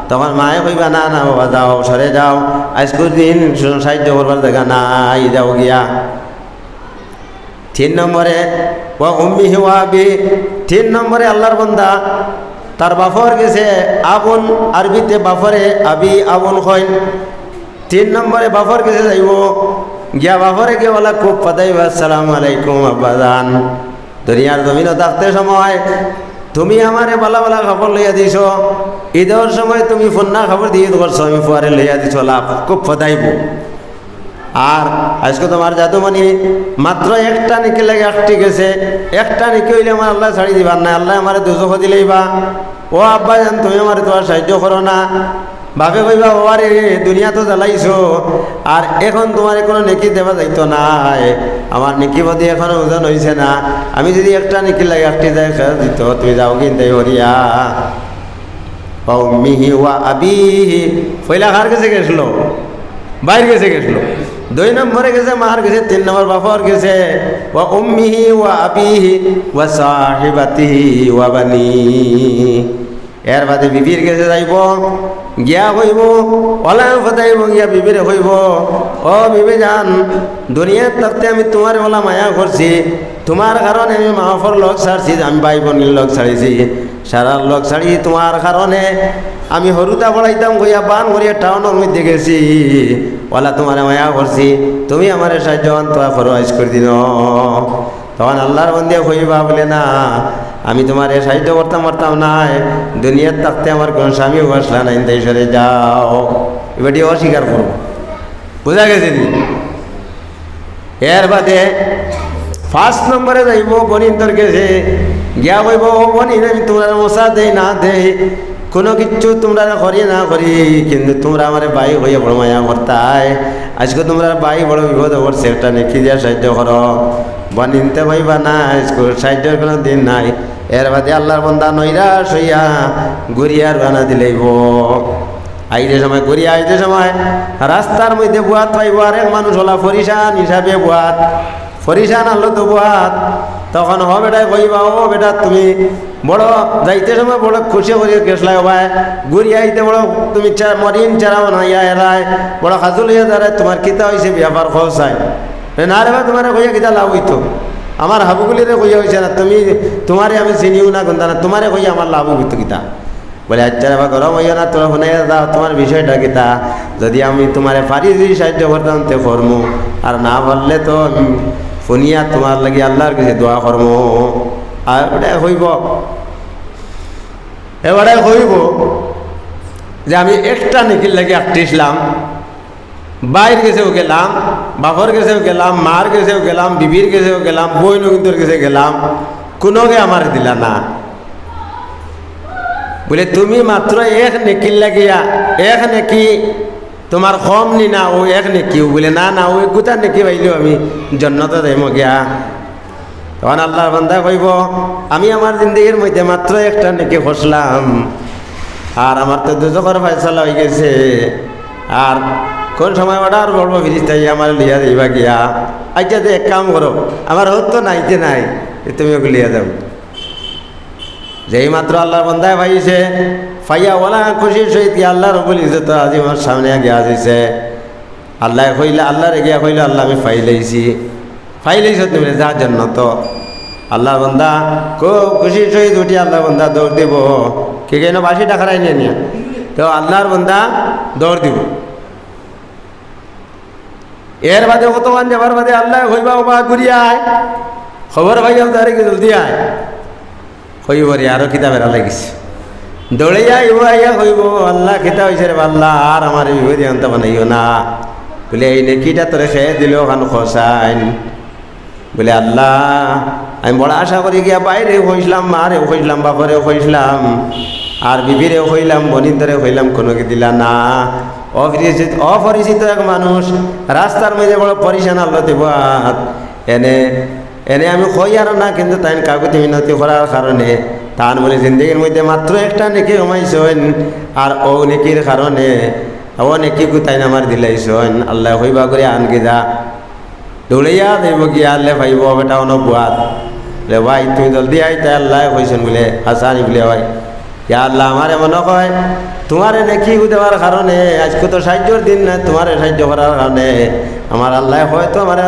তখন মায়ে কইবা, "না, না বাবা, যাও, সরে যাও, আইজকুর দিন সাইয্য করবার জাগা নাই, যাও গিয়া।" তিন নম্বরে, "ওয়া উম্মিহি ওয়া আবি।" তিন নম্বরে আল্লাহর বন্দা তার বাফর গেছে আবুন, আরবিতে বাফরে আবি আবুন কইন। তিন নম্বরে বাফর গেছে যাইবো, গিয়া বাফরে গিয়া বলা খুব ফাদাইবা, "আসসালামু আলাইকুম আব্বাজান, দুনিয়ার জমিনো থাকতে সময় তুমি আমারে বালা বালা কাপড় লইয়া দিছো, ইদর সময় তুমি ফন্না কাপড় দিয়া ইদ করছো, আমি ফুয়ারে লইয়া দিছো লাভ।" খুব ফাদাইবো। আর আইজকু তুমার জাদুমণি মাত্র একটা নেকির লাগি আটকি গেছে, একটা নেকি অইলে আমার আল্লায় ছাড়ি দিবার নায়, আল্লায় আমারে দুজখো দিলাইবা। ও আব্বাজান, তুমি আমারে তুমার সাইয্য করো না। বাফে কইবা, "ও আরে, দুনিয়াত তো জ্বালাইছো, আর এখন তুমারে কুনু নেকি দেওয়া যাইতো নায়, আমার নেকি বদি এখনো ওজন অইছে না, আমি যুদি একটা নেকির লাগি আটকি যাই, ফেরত দিতো, তুমি যাও কিন্তু হরিয়া।" ওয়া উম্মিহি ওয়া আবিহি। পয়লা কার গেছে গেছলো? বাইর গেছে গেছলো। দুই নম্বরে গেছে মার গেছে, তিন নম্বর বাফর গেছে। ওয়া উম্মিহি ওয়া আবিহি ওয়া সাহিবাতিহি ওয়া বানি। এর বাদে বিবির গেছে যাইবো, গিয়া কইবো, ওলা ফাদাইবো, গিয়া বিবিরে কইবো, "ও বিবি জান, দুনিয়াত থাকতে আমি তুমারে ওলা মায়া করছি, তুমার কারণে আমি মা বাফর লগ ছাড়ছি, আমি ভাই বইনর লগ ছাড়ছি, সারার লগ ছাড়ি তুমার কারণে আমি হুরুতা পড়াইতাম কইয়া বান করিয়া টাউনর মধ্যে গেছি, ওলা তুমারে মায়া করছি, তুমি আমারে সাইয্য আনতা করো আইজ করি দিন।" তখন আল্লার বন্দায় কইবা বুলে, "না, আমি তুমারে সাইয্য করতাম পারতাম নায়, দুনিয়াত থাকতে আমার কুনু স্বামী অইলা নায়, তাই সরে যাও।" এ বেটি অস্বীকার করবো, বুঝা গেছে নি? এর বাদে পাঁচ নম্বরে যাইবো বইনতর গেছে, গিয়া কইবো, "ও বইন, আমি তুমরারে মশা দেই না দেই, কুনু কিচ্ছু তুমরারে করি না করি, কিন্তু তুমরা আমারে ভাই কইয়া বড় মায়া করতায়, আইজকু তুমরার ভাই বড় বিপদো পড়ছে, একটা নেকি দিয়া সাইয্য করো।" বইনতে কইবা, "না, আইজকু সাইয্যর কুনু দিন নাই।" এর বাদে আল্লার বন্দা নৈরাশ অইয়া ঘুরিয়া রওয়ানা দিলাইবো। আইতে সময়, ঘুরিয়া আইতে সময় রাস্তার মধ্যে বওয়াত পাইবো, আরেক মানুষ ওলা পরিশান হিসাবে বওয়াত, পরিশান হালতো বওয়াত। তখন হ বেটায় কইবা, "ও বেটা, তুমি বড় যাইতে সময় বড় খুশি করিয়া গেছলায়, ও ভাই, ঘুরিয়া আইতে বড় তুমি চা-, মরিন চেহারা বানাইয়া এলায়, বড় খাজুল অইয়া দাঁড়ায়, তুমার কিতা অইছে, ব্যাপার কও চাই।" "না রে বা, তুমারে কইয়া কিতা লাভ অইতো? আমার হাবুগুলিরে কইয়া অইছে না, তুমি, তুমারে আমি চিনিও না, কুন্তা না, তুমারে কইয়া আমার লাভ অইতো কিতা?" বলে, "আচ্ছা রে বা, গরম অইও না, তুমরা হুনাইয়া যাও, তুমার বিষয়টা কিতা? যুদি আমি তুমারে পারি, যুদি সাইয্য করতাম, তে করমু, আর না পারলে তো আমি হুনিয়া তুমার লাগি আল্লার গেছে দোয়া করমু।" আর ওটা কইবো, এবারে কইবো যে, "আমি একটা নেকির লাগি আটকিছলাম, ভাইর গেছেও গেলাম, বাফর গেছেও গেলাম, মার গেছেও গেলাম, বিবির গেছেও গেলাম, বইনগুন্তর গেছে গেলাম, কুনুগে আমারে দিলা না।" বুলে, "তুমি মাত্র এক নেকির লাগিয়া, এক নেকি তুমার কম নি না, অউ এক নেকি।" অউ বুলে, "না, না, অউ এগুতা নেকি পাইলেও আমি জন্নতো যাইমু গিয়া।" তখন আল্লার বান্দায় কইবো, "আমি আমার জিন্দেগির মধ্যে মাত্র একটা নেকি করছলাম, আর আমার তো দুজখর ফয়সালা অইগেছে, আর কুন সময় অর্ডার করবো ফিরিস্তায় আমারে লইয়া যাইবা গিয়া। আচ্ছা, তে এক কাম করো, আমার হত তো নাইতে নাই, তুমি ওকে লইয়া যাও।" যেই মাত্র আল্লার বান্দায় পাইছে, পাইয়া ওলা খুশির সহিত গিয়া আল্লাহ রব্বুল ইজ্জত আজিমর সামনে গিয়া হাজির অইছে। আল্লায় কইলা, আল্লারে গিয়া কইলা, "আল্লাহ, আমি পাইলাইছি।" "পাইলাইছত নি?" বলে, "যা জন্নতো।" আল্লার বান্দা খুব খুশির সহিত উঠি আল্লার বান্দা দৌড় দিবো। কি কেন বাসি টাকারাই নিয়া নিয়া? তো আল্লার বান্দা দৌড় দিবো। এর বাদে কতক্ষণ যাবার বাদে আল্লায় কইবা, "ওবা, ঘুরি আয়, খবর পাইয়াম তারে কি জলদি আয়।" কইবো রে, আরো কিতা বেড়া লাগিছে। দৌড়াইয়া আইবো, আইয়া কইবো, "আল্লাহ, কিতা অইছে রে বা আল্লাহ, আর আমারে বিপদি আনতা বানাইও না।" বুলে, "এই নেকিটা তোরে কে দিলো, অখান কছাইন।" বুলে, "আল্লাহ, আমি বড় আশা করি গিয়া ভাইরেও কইছলাম, মারেও কইছলাম, বাফরেও কইছলাম, আর বিবিরেও কইলাম, বইনতরেও কইলাম, কুনুগে দিলা না। অপরিচিত, অপরিচিত এক মানুষ রাস্তার মধ্যে বড় পরিশান হালতে বওয়াত, এনে, এনে আমি কইয়ার না, কিন্তু তাইন কাকুতি মিনতি করার কারণে তান বুলে জিন্দেগির মধ্যে মাত্র একটা নেকি কামাইছইন, আর অউ নেকির কারণে অউ নেকিগু তাইন আমারে দিলাইছইন, আল্লায় কইবা করি আন গিয়া।" দৌড়াইয়া যাইবো গিয়া, আল্লায় পাইবো, "বেটা অনো বওয়াত।" বুলে, "ভাই, তুমি জলদি আইতায়, আল্লায় কইছইন বুলে, হাছানি বুলে ভাই।" "ইয়া আল্লাহ, আমারে মনো কয়, তুমারে নেকি দেওয়ার কারণে, আইজকু তো সাইয্যর দিন নায়, তুমারে সাইয্য করার কারণে আমার আল্লায় হয়তো আমারে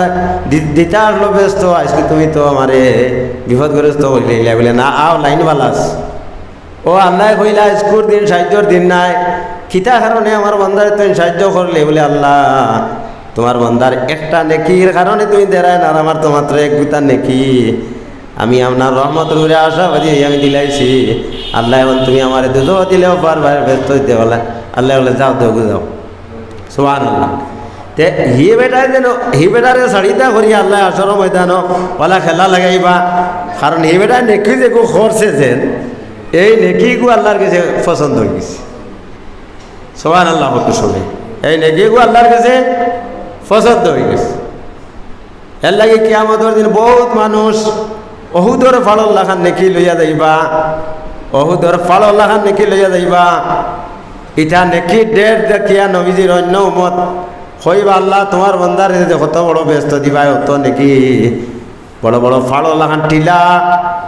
দি-, দিতা আসলো ব্যস্ত, আইজকু তুমি তো আমারে বিপদগ্রস্ত করিলাইলায়।" বুলে, "না, আও, লাইন বালাস।" ও আল্লায় কইলা, "আইজকুর দিন সাহায্যর দিন নায়, কিতা কারণে আমার বন্দারে তুমি সাহায্য করলে?" বলে, "আল্লাহ, তুমার বন্দার একটা নেকির কারণে তুমি দেরায় না, আর আমার তো মাত্র এক গুতা নেকি। আমি আপনার রহমতর উপরে আশাবাদী অইয়া আমি দিলাইছি। আল্লাহ, এখন তুমি আমারে দুজখ দিলেও পারবায়, বেহেস্ত দিতে পারলা।" আল্লায় বলে, "যাও, দেও, যাও।" সুবহানাল্লাহ। তে হি বেটায় যেন, হি বেটারে ছাড়িতা করি আল্লায় হাশরর ময়দানো অলা খেলা লাগাইবা, কারণ হি বেটায় নেকি যেগু করছে যেন, এই নেকিগু আল্লার গেছে পছন্দ অইগেছে। সুবহানাল্লাহ, কত শুনে। এই নেকিগু আল্লার গেছে পছন্দ অইগেছে। এরলাগি কিয়ামতর দিন বউত মানুষ অহুদর ফাড়র লাখান নেকি লইয়া যাইবা, অহুদর ফাড়র লাখান নেকি লইয়া যাইবা। ইতা নেকির ঢের দেখিয়া নবীজির অইন্য উম্মত কইবা, "আল্লাহ, তুমার বন্দারে যে কত বড় বেহেস্ত দিবায়, অত নেকি, বড় বড় ফাড়র লাখান টিলা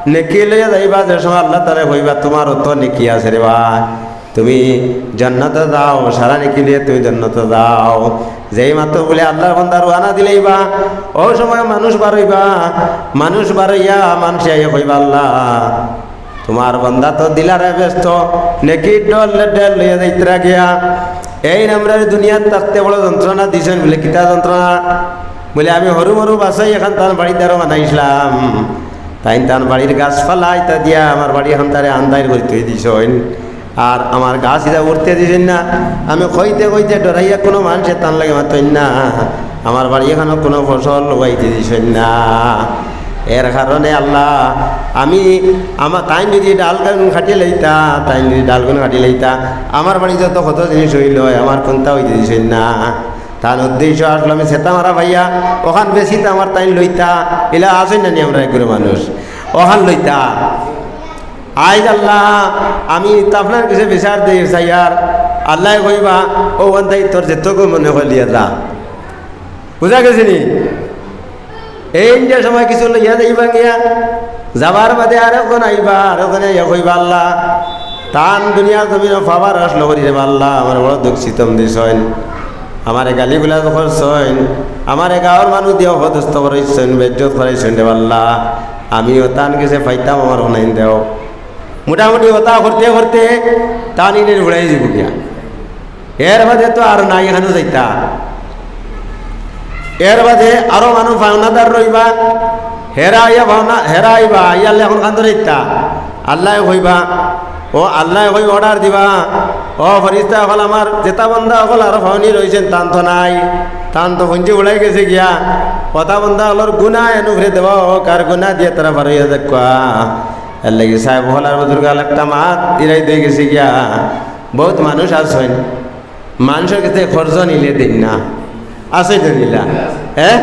নেকি লইয়া যাইবা।" যে সময় আল্লাহ তাআলায় কইবা, "তুমার অত নেকি আছে রে ভাই, তুমি জান্নাতো যাও, সারা নেকি লইয়া তুমি জান্নাতো যাও।" যেই মাত্র বলে আল্লার বন্দা রওয়ানা দিলাইবা, অউ সময় মানুষ বারইবা, মানুষ বারইয়া মানষে আইয়া কইবা, "আল্লাহ, তুমার বন্দা তো দিলারে বেহেস্ত, নেকির ঢের ঢের লইয়া যাইতরা গিয়া। এইন আমরারে দুনিয়াত থাকতে বড় যন্ত্রণা দিছইন।" বলে, "কিতা যন্ত্রণা?" বলে, "আমি হুরু মুরু বাচ্চাইন, এখান তান বাড়ি তারে বানাইছলাম। তাইন তান বাড়ির গাছপালা ইতা দিয়া আমার বাড়ি এখান তারে আন্দাইর করি থই দিছইন। আর আমার গাছ ইতা উঠতে দিছইন না। আমি কইতে কইতে ডরাইয়া কুনু মানষে তান লগে মাতইন না। আমার বাড়ি এখানো কুনু ফসল লগাইতে দিছইন না। এর কারণে আল্লাহ, আমি, আমা-, তাইন যুদি ডালগুন কাটি লইতা, তাইন যুদি ডালগুন কাটি লইতা, আমার বাড়িত তো কত জিনিস অইলো, আমার কুন্তা অইতে দিছইন না।" তান উদ্দেশ্য আসলো আমি সেতা মারা ভাইয়া, অখান বেশি তো আমার তাইন লইতা, ইলা আছইন না নি আমরা এগুলো মানুষ, অখান লইতা। আইজ আল্লাহ, আমি তো আপনার কাছে বিচার দেই চাইয়ার, আল্লায় কইবা, "অউ বন্দাই তোর যেতগু মনে কয় লইয়া যা।" বুঝা গেছে নি? এইন যে সময় কিছু লইয়া যাইবা গিয়া, যাবার বাদে আরেকজন আইবা, আরেকজনে আইয়া কইবা, "আল্লাহ, তান দুনিয়ার জমিনো পাওয়ার আশা করি রে বা আল্লাহ, আমারে বড় দুখ সিতম দিছইন, আমারে গালি গালাজ করছইন, আমারে গাঁওর মানুষ দিয়া অপদস্থ করাইছইন, বেইজ্জত করাইছইন রে বা আল্লাহ, আমিও তান গেছে পাইতাম, আমার হুনাইন দেও।" মোটামুটি কথা করতে করতে তান ইনে উড়াই দিব গিয়া। এর বাদে তো আর নাই এখানো যাইতা। এর বাদে আরো মানুষ পাওনাদার রইবা, হেরা আইয়া পাওনা, হেরা আইবা, আইয়ালে এখন কান্দো রইতা। আল্লায় কইবা, ও আল্লায় কই অর্ডার দিবা, "ও ফিরিস্তা অকল, আমার যেতা বন্দা অকল আরো পাওনি রইছইন, তান তো নাই, তান তো ফঞ্জি উড়াই গেছে গিয়া, অতা বন্দা অকলর গুনা এন উপরে দেওয়া অউক, আর গুনা দিয়া তারা পার অইয়া যাউক্কা।" এরলাগি সাহেব অকল আর বুজুর্গ অকল একটা মাত ইরাই দই গেছে গিয়া, বউত মানুষ আছইন, মানষর গেছে কর্জ নিলে দেইন না। আছে তো নিলা? হ্যাঁ?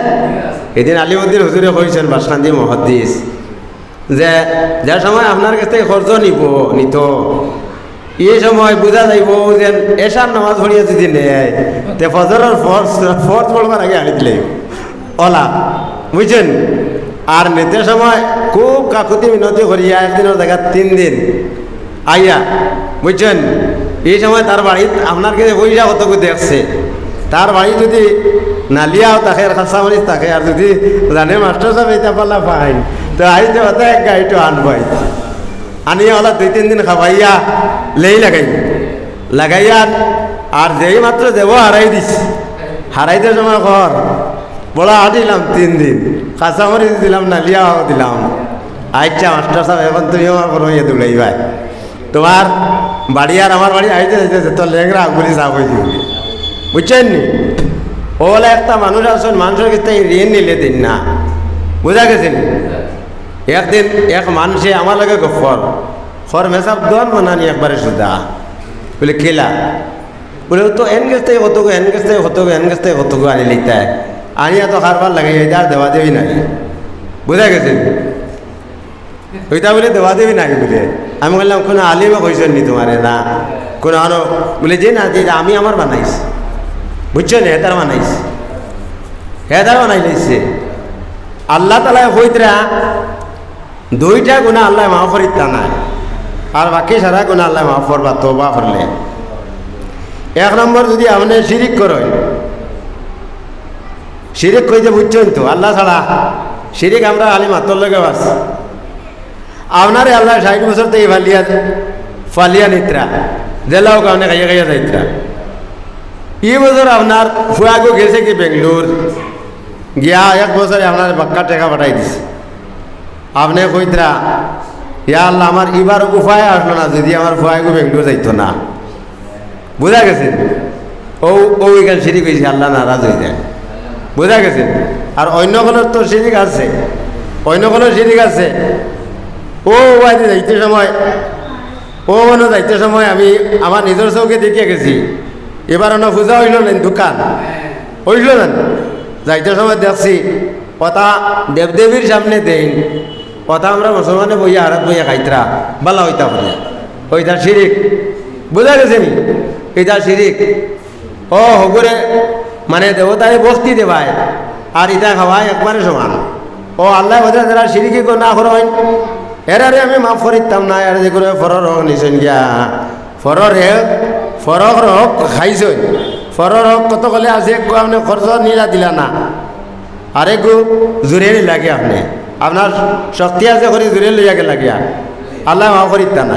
এদিন আলিমউদ্দিন হুজুরে কইছইন, বাসকান্দি মুহাদ্দিস, যে, যে সময় আপনার গেছে কর্জ নিবো, নিতো, ই সময় বুঝা যাইবো যে এশার নামাজ পড়িয়া যুদি নেয়, তে ফজরর ফরজ, ফরজ পড়বার আগে আনি দিলে অলা, বুঝছইন? আর নিতে সময় খুব কাকুতি মিনতি করিয়া একদিনর জাগাত তিন দিন আইয়া, বুঝছইন? ই সময় তার বাড়িত আপনার গেছে পয়সা কতগু দেখছে, তার বাড়িত যুদি নালিয়াও থাকে আর কাঁচামরিচ থাকে, আর যুদি জানে মাস্টার সাবে ইতা পাল্লা পাইন, তো আইতে কথা এক গাইটো আনবাই, আনিয়া অলা দুই তিন দিন খাবাইয়া লেই লাগাই, লাগাইয়া আর যেই মাত্র দেবো হারাই দিস, হারাইতে সময় কর, "বড়া আটিলাম তিন দিন, কাঁচামরিচ দিলাম, নালিয়াও দিলাম, আইচ্ছা মাস্টার সাব, এখন তুমি আমার বড় ইয়ে দৌড়াইবায়।" তুমার বাড়ি আর আমার বাড়ি আইতে যাইতে তো লেংরা আঙ্গুলি সাফ অই দিবো, বুঝছইন নি? অলা একটা মানুষ আছইন, মানষর গেছে ঋণ নিলে দেইন না, বুঝা গেছে নি? একদিন এক মানষে আমার লগে গফ কর, কর মেসাব দোয়ান মানানি একবারে সুজা, বুলে, "কিলা?" বুলে, "ও তো এন গেছে কতগু, এন গেছে কতগু, এন গেছে কতগু আনি লিতায়, আনিয়া তো কারবার লাগাই, ইতা আর দেওয়া দেওয়ি নাই।" বুঝা গেছে নি? ইতা বুলে দেওয়া দেওয়ি নাই বুলে। আমি কইলাম, "কুনু আলিমে কইছইন নি তুমারে না?" কুনু আনো বুলে, "জি না, জি না, আমি আমার বানাইছি।" বুঝছো নি? হেতার বানাইছি, হেতার বানাই লাইছে। আল্লাহ তাআলায় কইতরা দুইটা গুনা আল্লায় মাফ করিতা নায়, আর বাকি সারা গুনা আল্লায় মাফ করবা তওবা করলে। এক নম্বর, যুদি আপনে শিরিক করইন, শিরিক কইতে বুঝছইন তো, আল্লাহ ছাড়া শিরিক আমরা খালি মাতর লগে বাস। আপনারে আল্লায় ষাইট বছর থাকি ফালিয়া, ফালিয়া নিত্রা, যেলা অউক আপনে খাইয়া খাইয়া যাইত্রা। ই বছর আপনার ফুয়াগু গেছে কি বেঙ্গলোর, গিয়া এক বছরে আপনার বাক্কা টেকা পাঠাই দিছে। আপনে কইত্রা, "ইয়া আল্লাহ, আমার ইবার উপায় আসলো না, যদি আমার ফুয়াগু বেঙ্গলোর যাইতো না।" বুঝা গেছে? অউ, অউ ইখান শিরিক অইছে, আল্লাহ নারাজ অইযায়। বুঝা গেছে? আর অইন্য অকলর তো শিরিক আছে, অইন্য অকলর শিরিক আছে। অউ ওয়াইদি যাইতে সময়, অউ অনো যাইতে সময় আমি আমার নিজর চউখে দেখিয়া গেছি। ইবার অনো পূজা অইলো না, দোকান অইলো না, যাইতে সময় দেখছি অতা দেবদেবীর সামনে দেইন, অতা আমরা মুসলমানে বইয়া হারাত বইয়া খাইত্রা, বালা অইতা করিয়া। অইতা শিরিক, বুঝা গেছে নি? ইতা শিরিক। অউ হগুরে মানে দেবতারে ভক্তি দেবায়, আর ইতা খাওয়ায় একবারে সমান। অউ আল্লায় কইরা যেরা শিরিকি গুনা করইন, এরারে আমি মাফ করিতাম না, এরা যে করে পরর হক নিছইন গিয়া, পরর হক, পরর হক খাইছইন, পরর হক কত কলে আছে, একগু আপনে খরচ নিলা দিলা না, আরেকগু জুরে নিলা গিয়া আপনে, আপনার শক্তি আছে করি জুরে লইয়া গেলা গিয়া, আল্লায় মাফ করিতা না,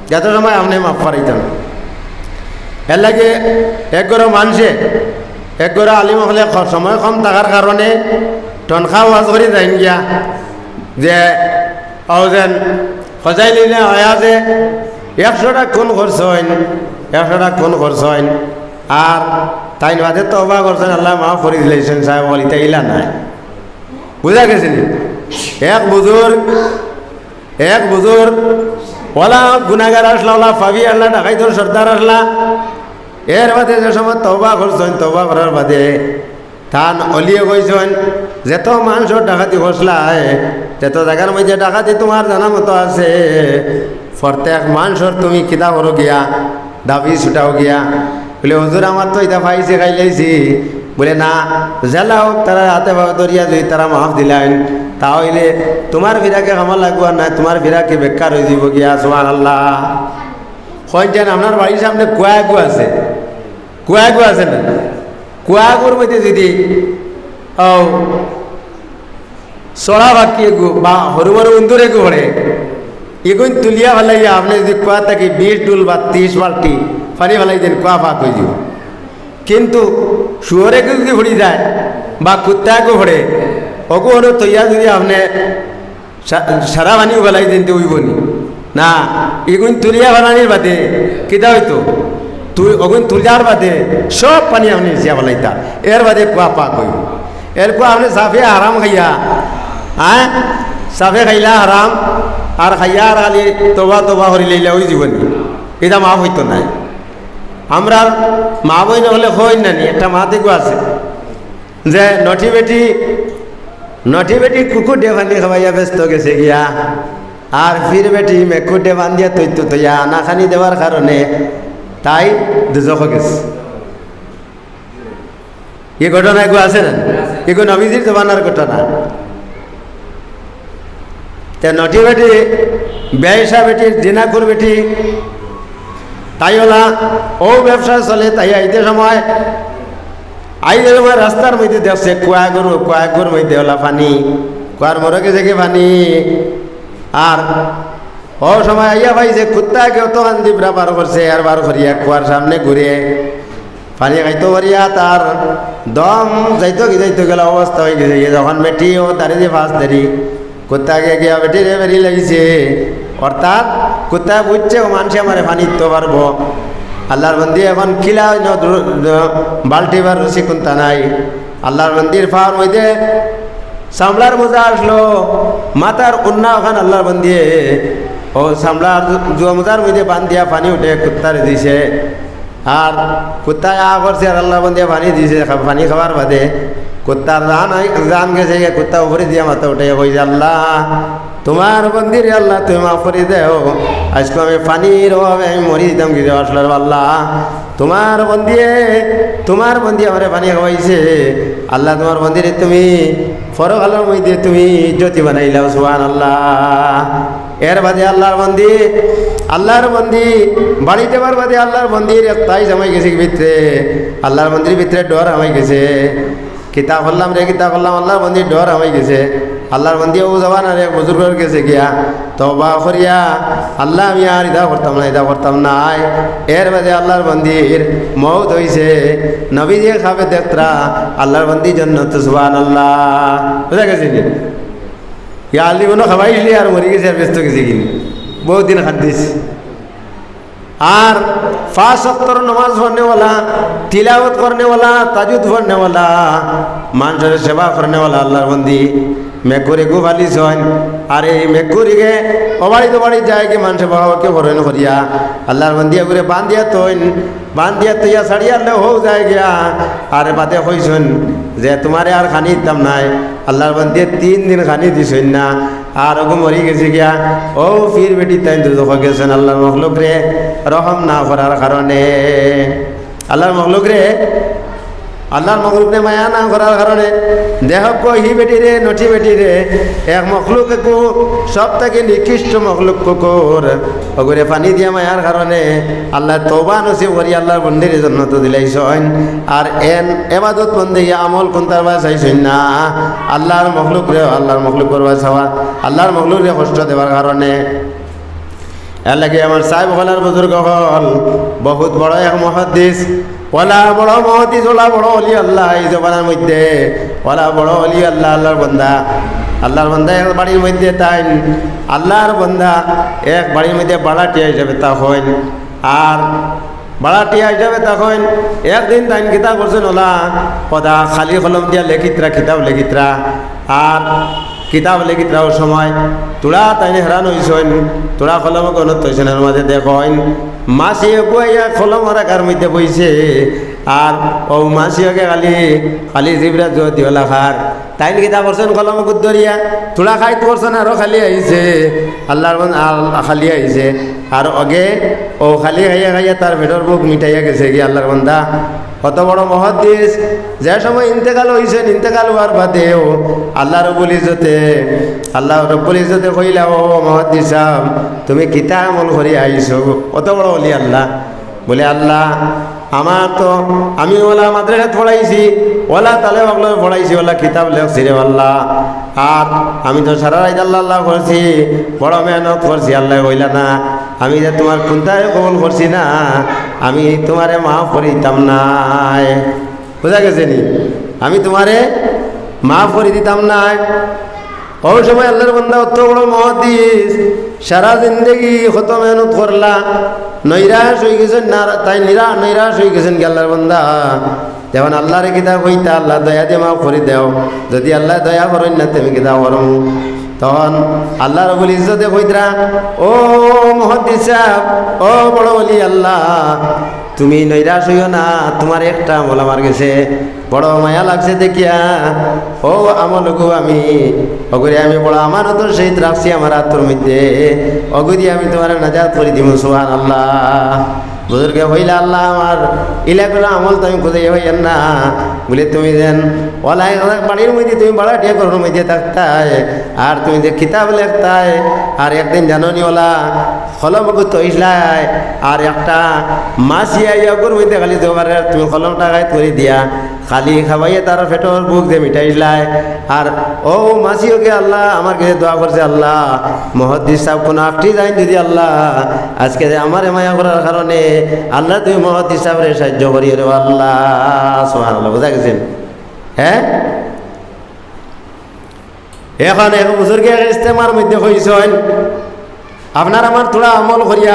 যত সময় আপনে মাফ করাইতা না। এর লাগি এক ঘরো মানষে, এক ঘরো আলিম অকলে খ-, সময় কম থাকার কারণে টনখা ওয়াজ করি যাইন গিয়া যে অউ যেন খজাই নিলে অয়া যে একশোটা খুন করছইন, একশোটা খুন করছইন, আর তাইন বাদে তওবা করছইন, আল্লায় মাফ করি দিলাইছইন, সাহেব অকল ইতা ইলা নায়। বুঝা গেছে নি? এক বুজুর্গ, এক বুজুর্গ, অলা গুনাগার আছলা, অলা পাপি আছলা, ডাকাইতর সর্দার আছলা, এর বাদে যে সময় তওবা করছইন, তওবা করার বাদে তান অলিয়ে কইছইন, "যত মানষর ডাকাতি করছলায়, যত জাগার মধ্যে ডাকাতি তুমার জানা মতো আছে, প্রত্যেক মানষর তুমি কিতা করো গিয়া, দাবি ছুটাও গিয়া।" বুলে, "হুজুর, আমার তো ইতা পাইছি, খাইলাইছি।" বুলে, "না, যেলা অউক, তারার আতে পাও ধরিয়া যদি তারা মাফ দিলাইন, তা অইলে তুমার ফিরাকে কামো লাগবো আর নায়, তুমার ফিরাকে বেকার অইযিবো গিয়া।" সুবহানাল্লাহ। কইন যেন আপনার বাড়ির সামনে কুয়া এগু আছে, কুয়া এগু আছে না? কুয়া এগুর মধ্যে যদি, অউ, চড়া বাকি এগু বা হুরু মুরু উন্দুর এগু পড়ে, ইগুন তুলিয়া ফালাইয়া আপনে যদি কুয়া থাকি বিশ ডুল বা ত্রিশ বালতি পানি ফালাই দেইন, কুয়া পাক অইযিবো। কিন্তু শুয়োর এগু যদি পড়ি যায় বা কুত্তা এগু পড়ে, অগু অনো থইয়া যদি আপনে সা-, সারা পানি উবালাই দিনতে অইবো নি? না, ইগুন তুলিয়া ফালানির বাদে কিতা অইতো? তুই অগুন তুলিয়ার বাদে সব পানি আপনে নিচিয়া ফালাইতা, এর বাদে কুয়া পাক অইবো। এর কুয়া আপনে সাফে হারাম খাইয়া, হ্যাঁ, সাফে খাইলা হারাম, আর খাইয়া আর খালি তওবা তওবা করিলাইলা, অইযিবো নি? ইতা মাফ অইতো নায়। আমরার মা বইন অকলে কইন না নি, একটা মাত এগু আছে যে নটি বেটি, নটি বেটি কুকুররে পানি খাওয়াইয়া বেহেস্তো গেছে গিয়া, আর ফির বেটি মেকুররে বান্ধিয়া থইতো থইয়া আনাখানি দেওয়ার কারণে তাই দুজখো গেছে। ই ঘটনা এগু আছে না? ইগু নবীজির জমানার ঘটনা। তে নটি বেটি, বেশ্যা বেটি, জিনাকুর বেটি, তাই অলা অউ ব্যবসা চলে, তাই আইতে সময়, আইতে সময় রাস্তার মধ্যে দেখছে কুয়া এগুর, কুয়া এগুর মধ্যে অলা পানি, কুয়ার মুরো গেছে গি পানি, আর অউ সময় আইয়া পাইছে কুত্তা এগে অতখান দিবরা বার করছে, আর বার করিয়া কুয়ার সামনে ঘুরে পানি খাইতো পারিয়া তার দম যাইতো কি যাইতো গেলা অবস্থা অইগেছে। যখন বেটি অউ দাড়ি দি ফাঁস দেরি, কুত্তা এগে গিয়া বেটিরে বেড়ি লাইছে। অর্থাৎ কুত্তায় বুঝছে অউ মানষে আমারে পানি দিতো পারবো। আল্লার বন্দি অখন কিলা অইন্য দু-, দু-, বালতি বা রশি কুন্তা নাই। আল্লার বন্দির পাওর মধ্যে চামড়ার মোজা আছলো, মাথার উন্না অখান আল্লার বন্দিয়ে অউ চামড়ার জু-, জুয়া মোজার মধ্যে বান্ধিয়া পানি উঠে কুত্তারে দিছে। আর কুত্তায় আ করছে আর আল্লার বন্দিয়ে পানি দিছে, খা-, পানি খাওয়ার বাদে কুত্তার জান আই-, জান গেছে গি, কুত্তা উপরে দিয়া মাথা উঠাইয়া কইছে, "আল্লাহ, তুমার বন্দিরে আল্লাহ তুমি মাফ করি দেও, আইজকু আমি পানির অভাবে আমি মরি যিতাম গি রে আল্লাহ, তুমার বন্দিয়ে, তুমার বন্দিয়ে আমারে পানি খাওয়াইছে, আল্লাহ তুমার বন্দিরে তুমি পরকালর মধ্যে তুমি ইজ্জতি বানাইলাও, সুবহানাল্লাহ।" এর বাদে আল্লার বন্দি, আল্লার বন্দি বাড়ি যাবার বাদে আল্লার বন্দির একটাই জামাই গেছে কি ভিতরে, আল্লার বন্দির ভিতরে ডর হামাই গেছে। কিতা করলাম রে, কিতা করলাম, আল্লার বন্দির ডর হামাই গেছে। আল্লাহর বন্দি অউ জমানার এক বুজুর্গর গেছে গিয়া তওবা করিয়া, "আল্লাহ, আমি আর ইতা করতাম না, ইতা করতাম না।" এর বাদে আল্লাহর বন্দির মউত অইছে। নবীজি খাবে দেখতরা, আল্লাহর বন্দি জন্নত, সুবহানাল্লাহ। বুঝা গেছে নি? ইয়া আলী মনো খাবাইছলি আর মরি গেছে আর বেহেস্তো গেছে গি। বউত দিন কান্দিছ। আর পাঁচ ওয়াক্তর নমাজ পড়নেওয়ালা, তিলাওয়াত করনেওয়ালা, তাজুদ পড়নেওয়ালা, মানষর সেবা করনেওয়ালা আল্লাহর বন্দি মেকুরি গু পালিছইন। আর এই মেকুরিগে অবাড়িত অবাড়িত যায় গি মানষে বকাবকি করইন করিয়া আল্লাহর বন্দি এগুরে বান্ধিয়া থইন, বান্ধিয়া থইয়া ছাড়িয়া আনলে হউ যায় গিয়া। আর বাদে কইছইন যে, "তুমারে আর খানি দিতাম নায়।" আল্লাহর বন্দিয়ে তিন দিন খানি দিছইন না। আর অগু মরি গেছে গিয়া, অউ ফির বেটি তাইন দুজখো গেছইন আল্লাহর মখলুকরে রহম না করার কারণে। আল্লাহর মখলুকরে, আল্লাহর মখলুকরে মায়া না করার কারণে। দেখউক্কা হি বেটিরে, নটি বেটিরে, এক মখলুক একু সব থাকি নিকৃষ্ট মখলুক কুকুর, অগুরে পানি দিয়া মায়ার কারণে আল্লায় তওবা নসিব করি আল্লাহর বন্দিরে জন্নত দিলাইছইন। আর এন এবাদত বন্দেগি আমল কুনটার বায় চাইছইন না। আল্লাহর মখলুকরে, আল্লাহর মখলুকর বায় চাওয়া, আল্লাহর মখলুকরে কষ্ট দেওয়ার কারণে। এর লাগি আমার সাহেব অকল আর বুজুর্গ অকল, বউত বড় এক মুহাদ্দিস, অলা বড় মুহাদ্দিস, অলা বড় অলি আল্লাহ ই জমানার মধ্যে, অলা বড় অলি আল্লাহ, আল্লাহর বন্দা, আল্লাহর বন্দা এক বাড়ির মধ্যে তাইন, আল্লাহর বন্দা এক বাড়ির মধ্যে ভাড়াটিয়া হিসাবে থাকইন। আর ভাড়াটিয়া হিসাবে থাকইন। একদিন তাইন কিতা করছইন, অলা অতা খালি কলম দিয়া লেখিতরা, কিতাব লেখিতরা। আর কিতাব লেখিতরা অউ সময় থুড়া তাইন হেরান অইছইন, থুড়া কলম অগু অনো থইছইন, এর মাঝে দেখইন মাছি অগু আইয়া কলমর আগার মধ্যে বইছে। আর অউ মাছি অগে খালি, খালি জিব্রা জোর দিও লাখার। তাইন কিতা করছইন, কলম অগু ধরিয়া থুড়া খাইত করছইন, আরো খালি আইছে। আল্লাহর বন-, আল-, খালি আইছে। আর অগে অউ খালি খাইয়া খাইয়া তার পেটর ভুক মিটাইয়া গেছে গি আল্লাহর বন্দা। অত বড় মুহাদ্দিস, যে সময় ইন্তেকাল অইছইন, ইন্তেকাল অওয়ার বাদেও আল্লাহ রব্বুল ইজ্জতে, আল্লাহ রব্বুল ইজ্জতে কইলা, "ও মুহাদ্দিস সাব, তুমি কিতা আমল করি আইছো?" অত বড় অলি আল্লাহ। বলে, "আল্লাহ, আমার তো, আমি অলা মাদ্রাসাত পড়াইছি, অলা তালেব অকলরে পড়াইছি, অলা কিতাব লেখছি রে আল্লাহ। আর আমি তো সারা রাইত আল্লাহ আল্লাহ করছি, বড় মেহনত করছি, আল্লায় কইলা না, আমি যে তুমার কুনটারে কবুল করছি না, আমি তুমারে মাফ করি দিতাম নায়।" বুঝা গেছে নি? "আমি তুমারে মাফ করি দিতাম নায়।" অউ সময় আল্লাহর বন্দা অত বড় মুহাদ্দিস, সারা জিন্দেগি কত মেহনত করলা, নৈরাশ অইগেছইন, না, তাইন নিরা-, নৈরাশ অইগেছইন গি আল্লাহর বন্দা। অখন আল্লাহরে কিতা কইতা, "আল্লাহ দয়া দিয়া মাফ করি দেও, যুদি আল্লায় দয়া করইন না, তে আমি কিতা করমু?" তখন আল্লাহ রব্বুল ইজ্জতে কইতরা, "ও মুহাদ্দিস সাব, ও বড় অলি আল্লাহ, তুমি নৈরাশ অইও না, তুমার একটা আমল আমার গেছে বড় মায়া লাগছে দেখিয়া, অউ আমল অগু আমি, অগুরে আমি বড় আমানতর সহিত রাখছি আমার আতর মধ্যে, অগুদি আমি তুমারে নাজাত করি দিমু।" সুবহানাল্লাহ। বুজুর্গে কইলা, "আল্লাহ, আমার ইলা কুনু আমল তো আমি খুঁজাইয়া পাইয়ার না।" বলে, "তুমি যেন অলা এক বাড়ির মধ্যে তুমি ভাড়াটিয়া ঘরর মধ্যে থাকতায়, আর তুমি যে কিতাব লেখতায়, আর একদিন জানো নি অলা কলম অগু থইছলায়, আর একটা মাছি আইয়া অগুর মধ্যে খালি জোগাড়, তুমি কলমটা গায়েত করি দিয়া খালি খাবাইয়া তার পেটর ভুক যে মিটাইছলায়, আর অউ মাছি অগে আল্লাহ আমার গেছে দোয়া করছে, আল্লাহ, মুহাদ্দিস সাব কুনু আকটি যাইন যুদি আল্লাহ, আজকে যে আমারে মায়া করার কারণে আল্লাহ তুমি মুহাদ্দিস সাবরে সাহায্য করিও রে আল্লাহ।" সুবহানাল্লাহ। বুঝা গেছে নি? হ্যাঁ, অখন এক বুজুর্গে এক ইজতেমার মধ্যে কইছইন, "আপনার আমার থুড়া আমল করিয়া,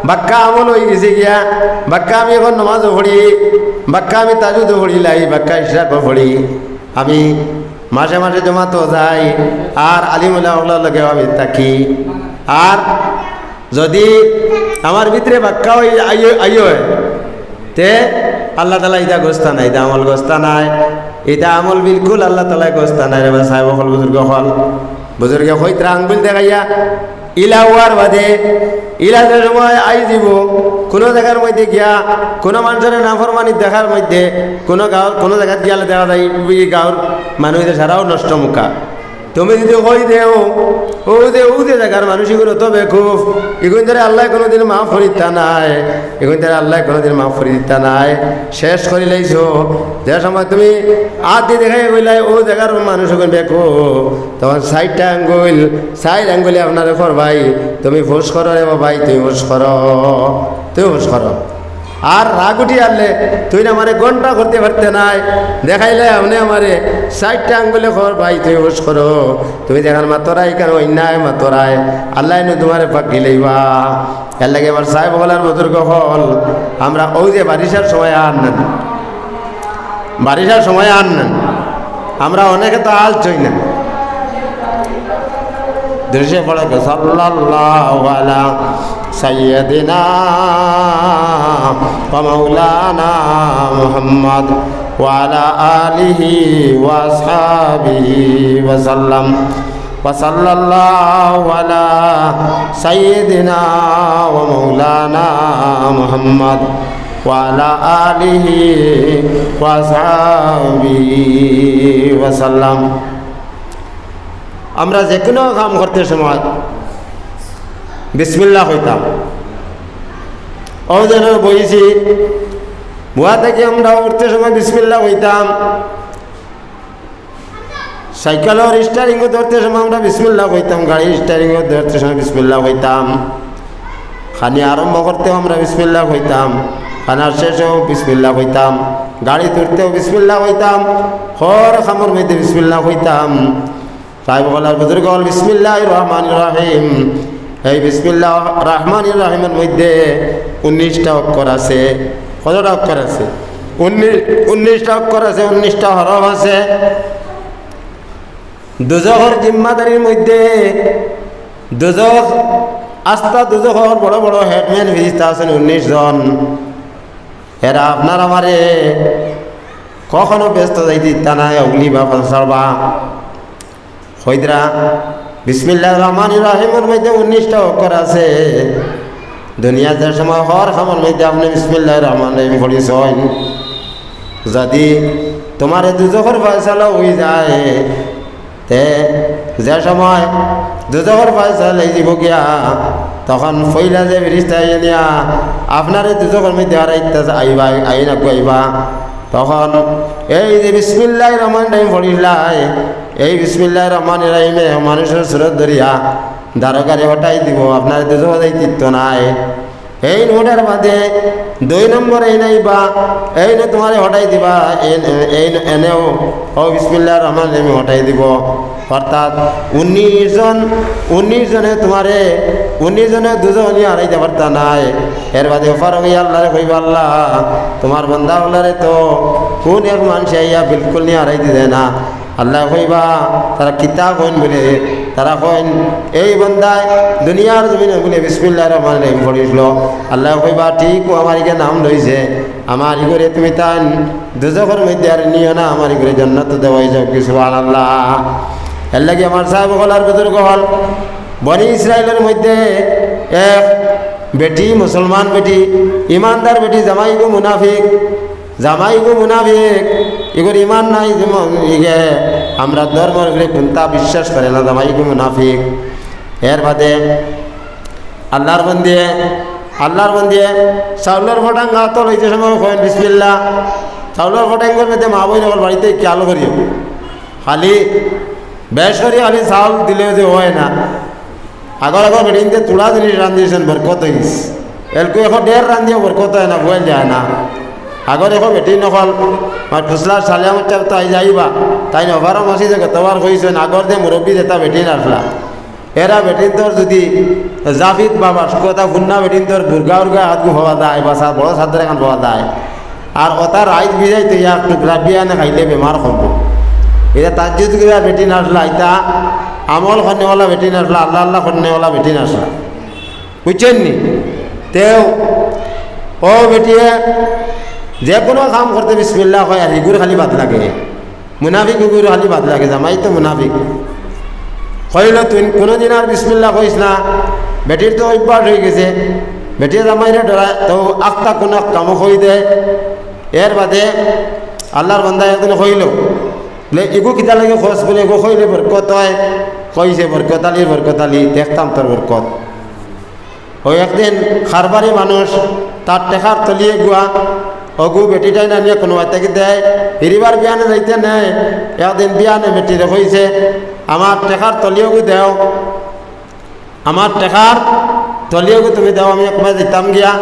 বাক্কা আমল অইগেছে গিয়া, বাক্কা আমি অখন নমাজও পড়ি, বাক্কা আমি তাজুদও পড়িলাই, বাক্কা ইশরাকও পড়ি, আমি মাসে মাসে জমাতও যাই, আর আলিম উলামা অকলর লগেও আমি থাকি, আর যুদি আমার ভিতরে বাক্কা অই-, আইও, আইও অয়, তে আল্লাহ তাআলা ইতা গস্তা নায়, ইতা আমল গস্তা নায়, ইতা আমল বিলকুল আল্লাহ তাআলায় গস্তা নায় রে বা সাহেব অকল, বুজুর্গ অকল।" বুজুর্গে কইতরা আঙ্গুল দেখাইয়া, ইলা অওয়ার বাদে, ইলা যে সময় আইযিবো, কুনু জাগার মধ্যে গিয়া, কুনু মানষরে নাফরমানি দেখার মধ্যে, কুনু গাঁওর, কুনু জাগাত গিয়ালে দেখা যায়, ই গাঁওর মানুষ সারাউ নষ্ট মুখা। তুমি যদি কই দেও, "ও যে, ও যে জাগার মানুষ ইগুন অত বেকুফ, ইগুন তারে আল্লায় কুনুদিন মাফ করি দিতা নায়, ইগুন তারে আল্লায় কুনুদিন মাফ করি দিতা নায়, শেষ করি লাইছো।" যে সময় তুমি আত দি দেখাই কইলায়, "ও জাগার মানুষ ইগুন বেকুফ", তখন চাইরটা আঙ্গুল, চাইর আঙ্গুলে আপনারে কর, "ভাই, তুমি পুশ করো রে বা ভাই, তুমি পুশ করো, তুমি পুশ করো।" আর রাগ উঠি আরলে, "তুই না আমারে ঘন্টা করতে পারতে নায়, দেখাইলে আপনে আমারে চাইরটা আঙ্গুলে কর, ভাই, তুমি পুশ করো।" তুমি যেখান মাতরায়, ইখান অন্যায় মাতরায়, আল্লায় নু তুমারে পাকি লইবা। এর লাগি আমার সাহেব অকল আর বুজুর্গ অকল, আমরা অউ যে বারিশার সময় আর না, বারিশার সময় আর না, আমরা অনেকে তো আলস অই না। দৃশ্যে পড়ে, সাল্লাল্লাহু আলা সাইয়্যিদিনা ওয়া মাওলানা মুহাম্মদ ওয়া আলা আলিহি ওয়া আসহাবিহি ওয়া সাল্লাম। وصلى الله على سيدنا ومولانا محمد وعلى آله وأصحابه وسلم. আমরা যে কুনু কাম করতে সময় বিসমিল্লাহ কইতাম। অউ যেন বইছি, বওয়া থাকি আমরা উঠতে সময় বিসমিল্লাহ কইতাম। সাইকেলর স্টিয়ারিং ধরতে সময় আমরা বিসমিল্লাহ কইতাম, গাড়ির স্টিয়ারিং ধরতে সময় বিসমিল্লাহ কইতাম, খানি আরম্ভ করতেও আমরা বিসমিল্লাহ কইতাম, খানার শেষেও বিসমিল্লাহ কইতাম, গাড়ি তুলতেও বিসমিল্লাহ কইতাম, হর কামর মধ্যে বিসমিল্লাহ কইতাম। সাহেব অকল আর বুজুর্গ অকল, বিসমিল্লাহির রহমানির রহিম। এই বিসমিল্লাহ রহমানির রহিমর মধ্যে উনিশটা অক্ষর আছে। কতটা অক্ষর আছে? উনিশ, উনিশটা অক্ষর আছে, উনিশটা হরফ আছে। দুজখর জিম্মাদারির মধ্যে দুজখ, আস্তা দুজখর বড় বড় হেডম্যান ফিরিস্তা আছেন উনিশ জন। এরা আপনার আমারে কখনো ব্যস্ত যাইতে দিতা নায়, অগুলি বা ছাড়বা। কইরা, বিসমিল্লাহির রহমানির রহিমর মধ্যে উনিশটা অক্ষর আছে। দুনিয়ার যে সময় হর কামর মধ্যে আপনে বিসমিল্লাহির রহমানির রহিম পড়ছইন, যদি তুমারে দুজখর ফয়সালা অই যায়, তে যে সময় দুজখর ফয়সালা অই যিবো গিয়া, তখন পয়লা যে ফিরিস্তা আইয়া নিয়া আপনারে দুজখর মধ্যে হারাইতা আইবা, আইন আগুয়াইবা, তখন এই যে বিসমিল্লাহির রহমানির রহিম পড়িলাই, এই বিসমিল্লাহির রহমানির রহিমে মানুষর সুরত ধরিয়া দারোগারে হটাই দিবো, আপনারে দুজখো যাইতে দিতো নায়। এইন হটার বাদে দুই নম্বর এইন আইবা, এইন তুমারে হটাই দিবা, এইন, এইন, এনেও অউ বিসমিল্লাহির রহমানির রহিমে হটাই দিবো। অর্থাৎ উনিশ জন, উনিশ জনে তুমারে, উনিশ জনে দুজখো নিয়া হারাইতা পারতা নায়। এর বাদে ওপারো গিয়া আল্লারে কইবা, "আল্লাহ, তুমার বান্দা অকলরে তো কুন এক মানষে আইয়া বিলকুল নিয়া হারাইতে দেয় না।" আল্লায় কইবা, "তারা কিতা কইন?" বুলে, তারা কইন, "এই বান্দায় দুনিয়ার জমিনো বুলে বিসমিল্লাহির রহমানির রহিম পড়ছিল।" আল্লায় কইবা, "ঠিক, অউ আমার ইগে নাম লইছে, আমার ইগরে তুমি তাইন দুজখর মধ্যে আর নিও না, আমার ইগরে জান্নাতো দেওয়াই যাউক।" কি সুবহানাল্লাহ। এর লাগি আমার সাহেব অকল আর বুজুর্গ অকল, বনি ইসরাইলর মধ্যে এক বেটি, মুসলমান বেটি, ইমানদার বেটি, জামাইগু মুনাফিক, জামাইগু মুনাফিক, ইগর ইমান নাই, যেমন ইগে আমরা ধর্মর উপরে কুন্তা বিশ্বাস করে না, জামাইগু মুনাফিক। এর বাদে আল্লার বন্দিয়ে, আল্লার বন্দিয়ে চাউলর ফটাঙ্গা তো লইতে সময় কইন বিসমিল্লাহ। চাউলর ফটাঙ্গর মধ্যে মা বইন অকল বাড়িতে খেয়াল করিও, খালি বেশ করি খালি চাউল দিলে যে অয় না। আগর আগর বেটিন্তে থুড়া জিনিস রান্ধিছইন, বরকত অইগেছে। এলকু এখন ঢের রান্ধিয়া বরকত অয় না, বইল যায় না। আগর এখন বেটিন অকল, আর ফুসলার সালিয়া মুচ্চার তো আইজ আইবা, তাইন ওবারও মসজিদে গতবার কইছইন, আগর যে মুরব্বি যেতা বেটিন আছলা, এরা বেটিন্তর যদি জাফিত বা বাস্ক অতা ফুন্না বেটিন্তর বুর্গা উর্গা আতগু পাওয়া যায়, বা সা-, বড় চাদর এখান পাওয়া যায়, আর অতা রাইত ভিজাইতো ইয়া টুকরা বিয়ানে খাইলে বেমার কমবো। ইতা তাহাজ্জুদ করিয়া বেটিন আছলা, ইতা আমল করনেওয়ালা বেটিন আছলা, আল্লাহ আল্লাহ করনেওয়ালা বেটিন আছলা। বুঝছইন নি? তেউ অউ বেটিয়ে যে কুনু কাম করতে বিসমিল্লাহ কয়, আর ইগুর খালি বাদ লাগে। মুনাফিক ইগুর খালি বাদ লাগে, জামাই তো মুনাফিক। কইল, "তুই কুনুদিন আর বিসমিল্লাহ কইস না।" বেটির তো অভ্যাস অইগেছে, বেটিয়ে জামাইরে ডরায়, তো আখতা কুনু এক কামও কই দেয়। এর বাদে আল্লার বান্দা একদিন কইল, বুলে, "ইগু কিতা লাগি খস?" বুলে, "ইগু খইলে বরকত অয়।" কইছে, "বরকত আলী, বরকত আলী, দেখতাম তোর বরকত।" অউ একদিন কারবারি মানুষ, তার টেকার থলি এগুয়া, অগু বেটিটাইন আনিয়া কুনুবায় থাকি দেয়, হিরিবার বিয়ানে যাইতে নেয়। একদিন বিয়ানে বেটিরে কইছে, "আমার টেকার থলি অগু দেও, আমার টেকার থলি অগু তুমি দেও, আমি একবার যাইতাম গিয়া।"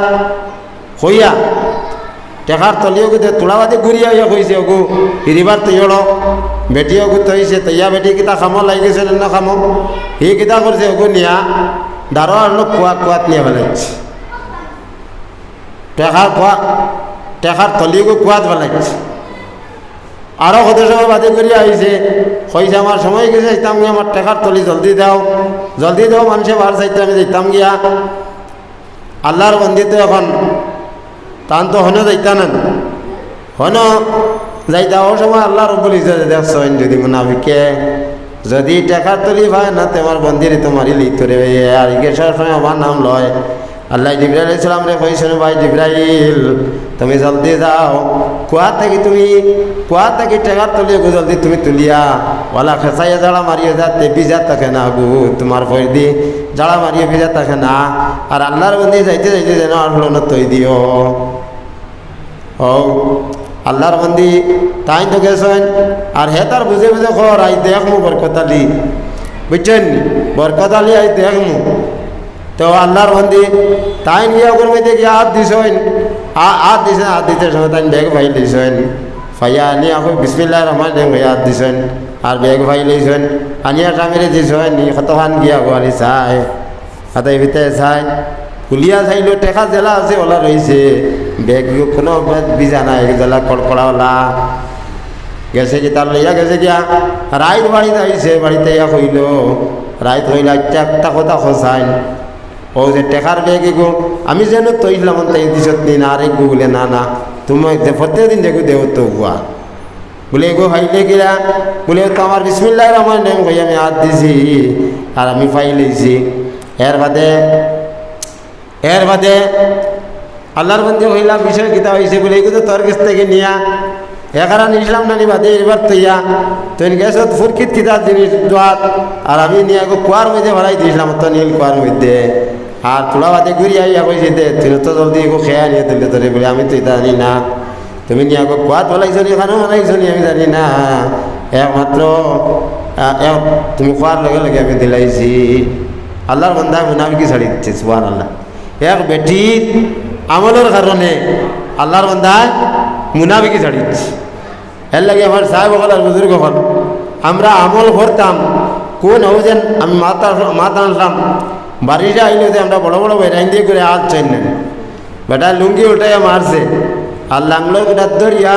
কইয়া টেকার থলি অগু দে তুলাবাদে ঘুরিয়া আইয়া কইছে, "অগু হিরিবার থইলো।" বেটি অগু থইছে, থইয়া বেটি কিতা কামো লাগি গেছে না কামো, হি কিতা করছে, অগু নিয়া দারো আনলো, কুয়া, কুয়াত নিয়া ফালাইছে। টেকার কুয়া, টেকার থলি অগু কুয়াত ফালাইছে। আরো কত সময় বাদে ঘুরিয়া আইছে, কইছে, "আমার সময় গেছে, যাইতাম গিয়া, আমার টেকার থলি জলদি দেও, জলদি দেও, মানষে বার চাইতো, আমি যাইতাম গিয়া।" আল্লার বন্দি তো অখন তান তো হনো যাইতা না, হনো যাইতা। অউ সময় আল্লা রব্বুল ইজ্জতে দেখছইন, যুদি মুনাফিকে যুদি টেকার থলি পায় না, তে আমার বন্দিরে তো মারিলিতো রে। আর ইগে সব সময় আমার নাম লয়। আল্লায় জিব্রাইল আলাইহিস সালামরে কইছইন, "ভাই জিব্রাইল, তুমি জলদি যাও, কুয়া থাকি তুমি, কুয়া থাকি টেকার থলি অগু জলদি তুমি তুলিয়া, ওয়ালা খেসাইয়া জাড়া মারিও, যাতে ভিজা থাকে না অগু, তুমার ফয়দি জাড়া মারিও, ভিজা থাকে না। আর আল্লার বন্দি যাইতে যাইতে যেন আর হলো না তৈ দিও।" অউ আল্লার বন্দি তাইন তো গেছইন, আর হে তার বুঝে বুঝে কর, "আইজ দেখমু বরকত আলী।" বুঝছইন নি? "বরকত আলী, আইজ দেখমু।" তো আল্লার বন্দি তাইন গিয়া অগুর মধ্যে গিয়া আত দিছইন, আ-, আত দিছইন, আত দিতে সময় তাইন বেগ ফাইল দিছইন, ফাইয়া আনিয়া কই, "বিসমিল্লাহির রহমানির রহিম" কইয়া আত দিছইন, আর বেগ ফাইল দিছইন, আনিয়া স্বামীরে দিছইন, ই কতখান গিয়া অগু আলী চায়। হাতে ভিতরে চায়, খুলিয়া চাইলো, টেকা যেলা আছে ওলা রইছে, বেগ কুনু ভিজা নাই, যেলা কড়কড়া ওলা। গেছে কিতা লইয়া গেছে গিয়া, রাইত বাড়িত আইছে, বাড়িত আইয়া কইলো, রাইত কইলো, "আইচ্ছা, একটা কথা কছাইন, অউ যে টেকার বেগ এগু, আমি যেন তৈলাম, তাই দিছত নি না, আরেকগু?" বুলে, "না, না, তুমি যে প্রত্যেক দিন যেগু দেও তো অগুয়া।" বুলে, "এগু ফাইলে কিলা?" বুলে, "তো আমার বিসমিল্লাহির রহমানির রহিম কইয়া আমি আত দিছি, আর আমি ফাইলাইছি।" এর বাদে, এর বাদে আল্লার বন্দি কইলা, "বিষয় কিতা অইছে?" বুলে, "এগু তো তোর গেছ থাকি নিয়া, একখান নিছলাম না নি বাদে, এবার তইয়া, তুই গেছত ফুরকিত কিতা জিনিস দোয়াত, আর আমি নিয়া এগু কুয়ার মধ্যে ফালাই দিছলাম, অত নীল কুয়ার মধ্যে। আর তুলা বাদে ঘুরি আইয়া কইছি দে, তুই তো জলদি এগু খেয়া নিয়া তুললে তোরে।" বুলে, "আমি তো ইতা জানি না।" তুমি নিয়া কুয়াত ফালাইছো নি, খানো ফালাইছো নি, আমি জানি না। একমাত্র, আহ, এক, তুমি কওয়ার লগে লগে আমি দিলাইছি। আল্লার বন্দায় মুনাফিকি ছাড়ি দিছে, সুবহানাল্লাহ। এক বেটির আমলর কারণে আল্লার বন্দায় মুনাফিকি ছাড়ি দিছে। এর লাগি আমার সাহেব অকল আর বুজুর্গ অকল, আমরা আমল করতাম, কুন অউ যেন আমি মাত, মাত আনলাম, বারিশা আইলে যে আমরা বড় বড় বেড়াইন দিয়া করে আত চাইন না। বেটায় লুঙ্গি উল্টাইয়া মারছে। আর লাঙ্গলর গুটাত ধরিয়া,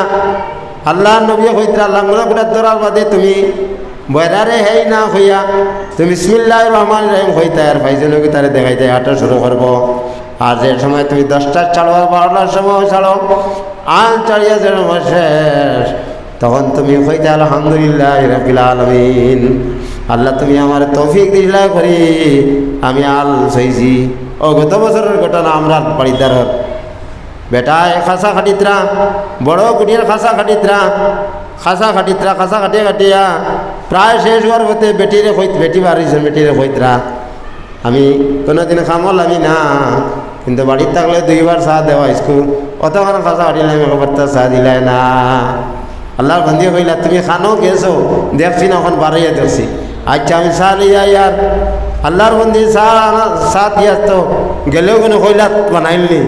আল্লার নবীয়ে কইতরা, লাঙ্গলর গুটাত ধরার বাদে তুমি বয়রারে হেই না কইয়া, তুমি বিসমিল্লাহির রহমানির রহিম কইতায়, আর ফাইজুল নবী তারে দেখাইতে হাঁটা শুরু করবো। আর যে সময় তুমি দশটার ছাড়ো আর বারোটার সময় ছাড়ো, আন ছাড়িয়া যে সময় শেষ, তখন তুমি কইতায়, "আলহামদুলিল্লাহি রাব্বিল আলামিন, আল্লাহ তুমি আমারে তৌফিক দিলায় করি, আমি আল ছইছি।" অউ গত বছরর ঘটনা, আমরার বাড়িদারর বেটায় খাসা কাটিতরা, বড় কুটির খাসা কাটিতরা, খাসা কাটিতরা, খাসা কাটিয়া কাটিয়া প্রায় শেষ অওয়ার পথে বেটিরে কইত-, বেটি বাড়িছইন, বেটিরে কইতরা, "আমি কুনুদিন কামো লাগি না, কিন্তু বাড়িত থাকলে দুইবার চা দেওয়া ইস্কু, অতখান খাসা কাটিলাম, একবারতা চা দিলায় না।" আল্লার বন্দি কইলা, "তুমি খানো গেছো, দেখছি না, অখন বারইয়া দেখছি। আইচ্ছা, আমি চা লইয়া আইয়ার।" আল্লার বন্দি চা আনা, চা দিয়া তো গেলেও কুনু কইলা বানাইল নি,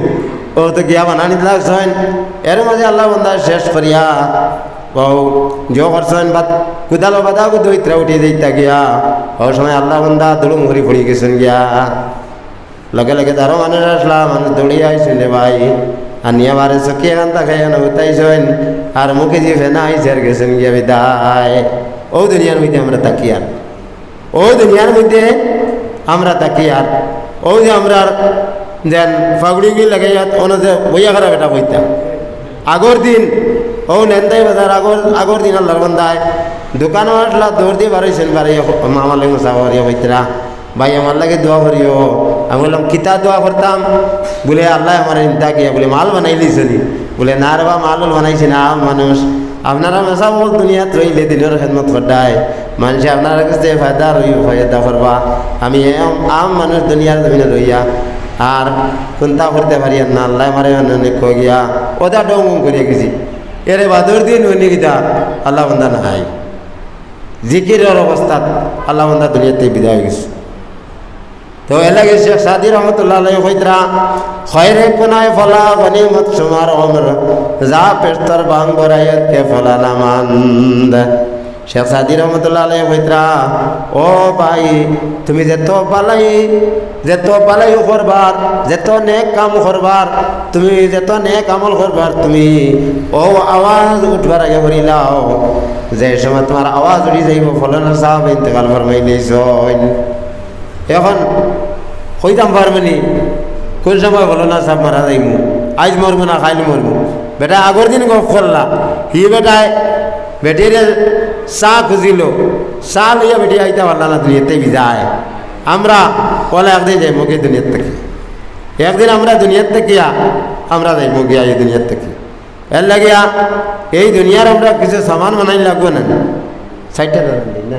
অউ তো গিয়া বানানিত লাগছইন। এর মাঝে আল্লার বন্দায় শেষ করিয়া অউ জো করছইন, বাদ কুদালো বাদাগুদা অইতরা উঠি যাইতা গিয়া, অউ সময় আল্লার বন্দা দুড়ুম করি পড়ি গেছইন গিয়া। লগে লগে তারও মানুষ আছলা, মানুষ দৌড়িয়া আইছইন রে ভাই। আনিয়া বারে চকি এখান তাকাইয়া না উঠাইছইন, আর মুখে যে ফেনা আইছে আর গেছইন গিয়া বিদায়। অউ দুনিয়ার মধ্যে আমরা থাকি আর, অউ দুনিয়ার মধ্যে আমরা থাকি আর, অউ যে আমরার যেন পাগড়ি উগড়ি লাগাইয়া অনো যে বইয়া খারাপ এটা কইতাম। আগর দিন, অউ নেন্দাই বাজার, আগর, আগর দিন আল্লার বন্দায় দোকানো আছলা, দৌড় দি বারইছইন, বারইয়া মামার লগে মুসাফা করিয়া কইতরা, "ভাই, আমার লাগি দোয়া করিও।" আমি কইলাম, "কিতা দোয়া করতাম?" বুলে, "আল্লায় আমারে ইনতা কিয়া?" বুলে, "মাল বানাইলিছো নি?" বুলে, "না রে বা, মাল বানাইছি না, আম মানুষ।" আপনারা মেসাব অকল দুনিয়াত রইলে দিনর খেদমত কররায়, মানষে আপনারার গেছে ফায়দা রই-, ফায়দা করবা। আমি আম, আম মানুষ দুনিয়ার জমিনো রইয়া আর কুন্তা করতে পারি আর না, আল্লায় আমারে অনেক কই গিয়া, ওটা ডং ডং করিয়া গেছি। এরে বাদর দিন উনি কিতা আল্লাহ বান্দা নাই। জিকিরর অবস্থাত আল্লাহ বান্দা দুনিয়াতে বিদায় অই গেছে। তো এর লাগি শেখ সাদি রহমতুল্লাহ আলাইহি কইতরা, "খয়রে কোনায় ফলা গনিমত শুমার ওমর, যা পেশতর বাং বরাইয়ত কে ফলা না মান্দ।" শেখ সাদি রহমতুল্লাহ আলাইহি কইতরা, "ও ভাই, তুমি যত বালাই, যত বালাই করবার, যত নেক কাম করবার, তুমি যত নেক আমল করবার, তুমি ও আওয়াজ উঠবার আগে করিলাও, যে সময় তুমার আওয়াজ উঠি যাইবো, ফলানা সাব ইন্তেকাল ফরমাইলিছইন।" এখন কইতাম পারবানি কুন সময় ফলানা সাব মারা যাইমু, আইজ মরমু না কাইল মরমু। বেটা আগর দিন গফ করলা, হি বেটায় বেটিরে চা খুজিলো, চা লইয়া বেটি আইতা পারলা না, দুনিয়াতে বিদায়। আমরা অলা একদিন যাইমুগি দুনিয়াত থাকি, একদিন আমরা দুনিয়াত থাকিয়া আমরা যাইমুগি এই দুনিয়াত থাকি। এর লাগিয়া এই দুনিয়ার আমরা কিছু সামান বানাইন লাগবো না? ষাইটটা ধরেন দিন না,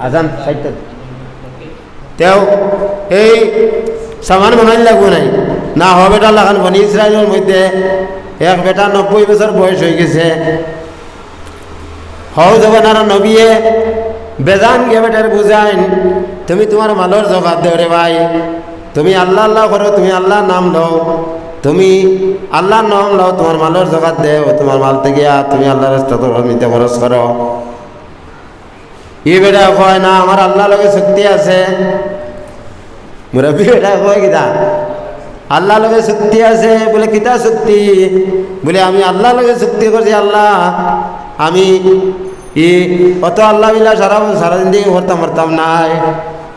আজান ষাইটটা। তেও এই সামান বানাইন লাগবো নাই? না, হ বেটা লাখান বনি ইসরাইলর মধ্যে এক বেটা নব্বই বছর বয়স অই গেছে। হউ জমানার নবিয়ে বেজান গিয়া বেটারে বুঝাইন, "তুমি তুমার মালর জকাত দেও রে ভাই, তুমি আল্লাহ আল্লাহ করো, তুমি আল্লাহর নাম লও, তুমি আল্লাহর নাম লও, তুমার মালর জকাত দেও, তুমার মাল থাকিয়া তুমি আল্লাহর রাস্তাত নিতে খরচ করো।" ই বেটা কয়, "না, আমার আল্লাহর লগে চুক্তি আছে।" মুরব্বি বেটা কয়, "কিতা? আল্লাহর লগে চুক্তি আছে?" বলে, "কিতা চুক্তি?" বলে, "আমি আল্লাহর লগে চুক্তি করছি, আল্লাহ, আমি ই অত আল্লাহ বিল্লাহ সারা, সারা জিন্দেগি করতাম পারতাম নায়।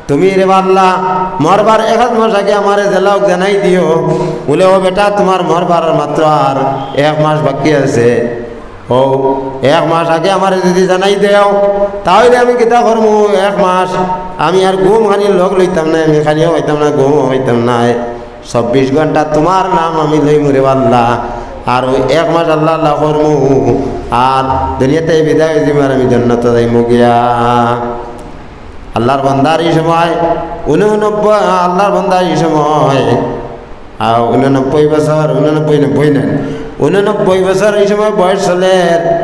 তুমি রে বা আল্লাহ, মরবার এক আধ মাস আগে আমারে যেলা অউক জানাই দিও।" বলে, "ও বেটা, তুমার মরবার মাত্র আর এক মাস বাকি আছে।" ও, এক মাস আগে আমারে যুদি জানাই দেও, তা অইলে আমি কিতা করমু? এক মাস আমি আর ঘুম খানির লগ লইতাম নায়, আমি খানিও খাইতাম নায়, ঘুমও খাইতাম নায়। চব্বিশ ঘন্টা তুমার নাম আমি লইমু রে বা আল্লাহ। আর অউ এক মাস আল্লাহ আল্লাহ করমু, আর দুনিয়াতে বিদায় অই যিমু, আর আমি জন্নতো যাইমু গিয়া। আল্লাহর বান্দার ই সময় ঊননব্বই, আল্লাহর বান্দার ই সময় আর ঊননব্বই বছর, ঊননব্বই, নব্বই নায়, ঊননব্বই বছর ই সময় বয়স চলের।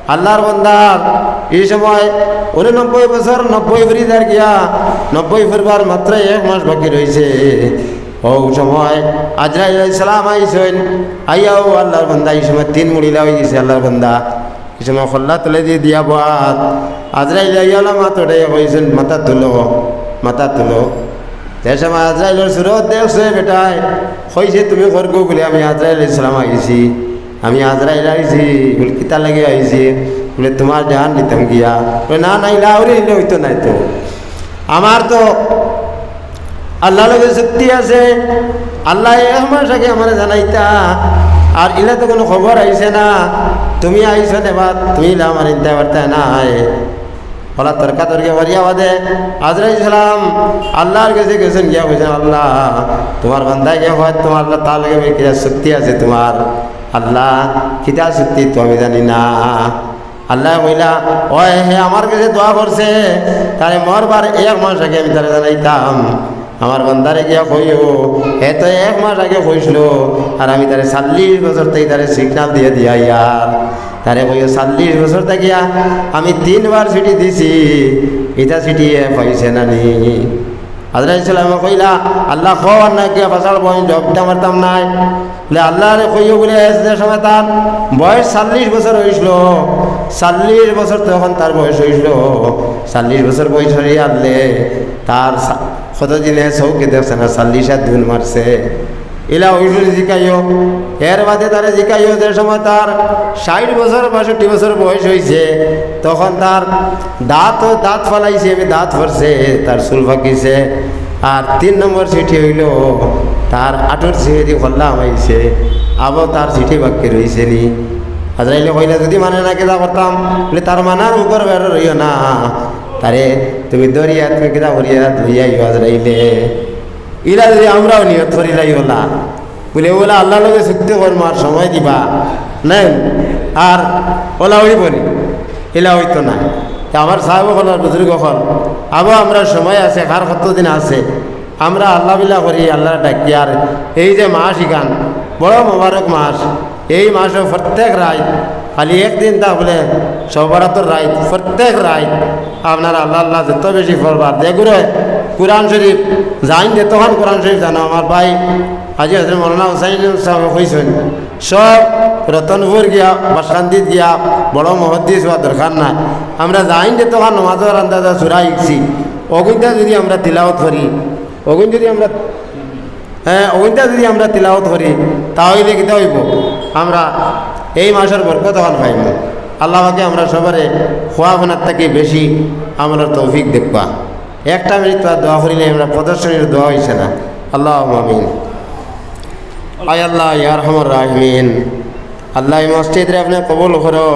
আল্লাহর বান্দার ই সময় ঊননব্বই বছর, নব্বই ফুরি যার গিয়া, নব্বই ফুরবার মাত্র এক মাস বাকি রইছে। অউ সময় আজরাইল আলাইহিস সালাম আইছইন, আইয়াও আল্লাহর বান্দা ই সময় তিন মুড়িলা অই গেছে আল্লাহর বান্দা। ই সময় কল্লা তলেদি দিয়া বওয়াত। আজরাইল আইয়া অলা মাত উঠাইয়া কইছইন, "মাথা তুলো, মাথা তুলো।" যে সময় আজরাইলর সুরত দেখছে বেটায়, কইছে, "তুমি করগো?" বলে, "আমি আজরাইল আলাইহিস সালাম আইছি, আমি আজরাইল আইছি।" বলে, "কিতা লাগি আইছি?" বলে, "তুমার জান নিতাম গিয়া।" বলে, "না, না, ইলা আউরি নিলে অইতো নায় তো।" আমার তো আল্লাহর লগে চুক্তি আছে, আল্লায় এক মাস আগে আমারে জানাইতা, আর ইলা তো কুনু খবর আইছে না। তুমি আইছো না বা তুমি ইলা আমারে ইনতা পারতায় নায়। অলা তর্কাতর্কি করিয়া বাদে আজরাইল সালাম আল্লাহর গেছে গেছইন, গিয়া কইছইন, "আল্লাহ, তুমার বান্দায় গিয়া কয় তুমার আল্লাহ তার লগে কিতা চুক্তি আছে তুমার, আল্লাহ কিতা চুক্তি তো আমি জানি না।" আল্লায় কইলা, "ওই হে আমার গেছে দোয়া করছে, তারে মরবার এক মাস আগে আমি তারে জানাইতাম। আমার বান্দারে গিয়া কইও, হে তো এক মাস আগে কইছিল, আর আমি তারে চল্লিশ বছর থাকি তারে signal দিয়া দিয়া ইয়ার। তারে কইও চল্লিশ বছর থাকিয়া আমি তিনবার চিঠি দিছি, ইতা চিঠি হে পাইছে না নি?" আজরাইল সালামে কইলা, "আল্লাহ, কও আর না কিয়া পাছাড় বইন, জবাব দিতাম পারতাম নায়।" বলে, "আল্লাহরে কইও বলে, যে সময় তার বয়স চল্লিশ বছর অইছিল, চল্লিশ বছর তখন তার বয়স অইছিল, চল্লিশ বছর বয়স অইয়া আনলে তার সা-, কতদিনে চউখে দেখছে না, চল্লিশ আর দুন মারছে।" ইলা অইছিল জিকাইও। এর বাদে তারে জিকাইও, যে সময় তার ষাইট বছর, বাষট্টি বছর বয়স অইছে, তখন তার দাঁত, দাঁত ফালাইছে, এমনে দাঁত পড়ছে, তার চুল পাকিছে। আর তিন নম্বর চিঠি অইলো, তার আটুর চিঠি কল্লা হামাইছে, আবো তার চিঠি বাকি রইছে নি। আজরাইলে কইলা, "যুদি মানে না, কিতা করতাম?" বলে, "তার মানার মুখর বায়রে রইও না, তারে তুমি ধরিয়া, তুমি কিতা করিয়া লইয়া আইও আজরাইলে।" ইলা যুদি আমরাও নিয়ত করিলাই অলা, বুলে, "ওলা আল্লাহর লগে চুক্তি করমু আর সময় দিবা নায়, আর ওলা অইবো নি, ইলা অইতো না।" তে আমার সাহেব অকল আর বুজুর্গ অকল, আবো আমরার সময় আছে, কার কতদিন আছে, আমরা আল্লাহ বিলা করি, আল্লাহরে ডাকি। আর এই যে মাস ইখান, বড় মোবারক মাস, এই মাসো প্রত্যেক রাইত, খালি একদিন তা বুলে শবে বরাতর রাইত, প্রত্যেক রাইত আপনারা আল্লাহ আল্লাহ যত বেশি পড়বা। যেগুরে কোরআন শরীফ জাইন, যতখান কোরআন শরীফ জানো, আমার ভাই হাজি হজরত মৌলানা হুসাইন সাহেব কইছইন, সব রতনপুর গিয়া, বাসকান্দিত গিয়া বড় মুহাদ্দিস অওয়া দরকার নাই। আমরা জাইন যতখান নমাজর আন্দাজা সূরা শিখছি, অগুইনতা যুদি আমরা তিলাওয়াত করি, অগুইন যুদি আমরা, হ্যাঁ, অগুইনতা যুদি আমরা তিলাওয়াত করি, তা অইলে কিতা অইবো? আমরা এই মাসর বরকত অখান পাইমু। আল্লাহ পাকে আমরা সবরে খোয়া ফোনার থাকি বেশি আমলর তৌফিক দেউক্কা। একটা মিনিট তো আর দোয়া করি নাই আমরা, প্রদর্শনীর দোয়া অইছে না। আল্লাহুম্মা আমিন। আয় আল্লাহ, ইয়া আরহামার রাহিমিন, আল্লাহ, এই মসজিদরে আপনে কবুল করো,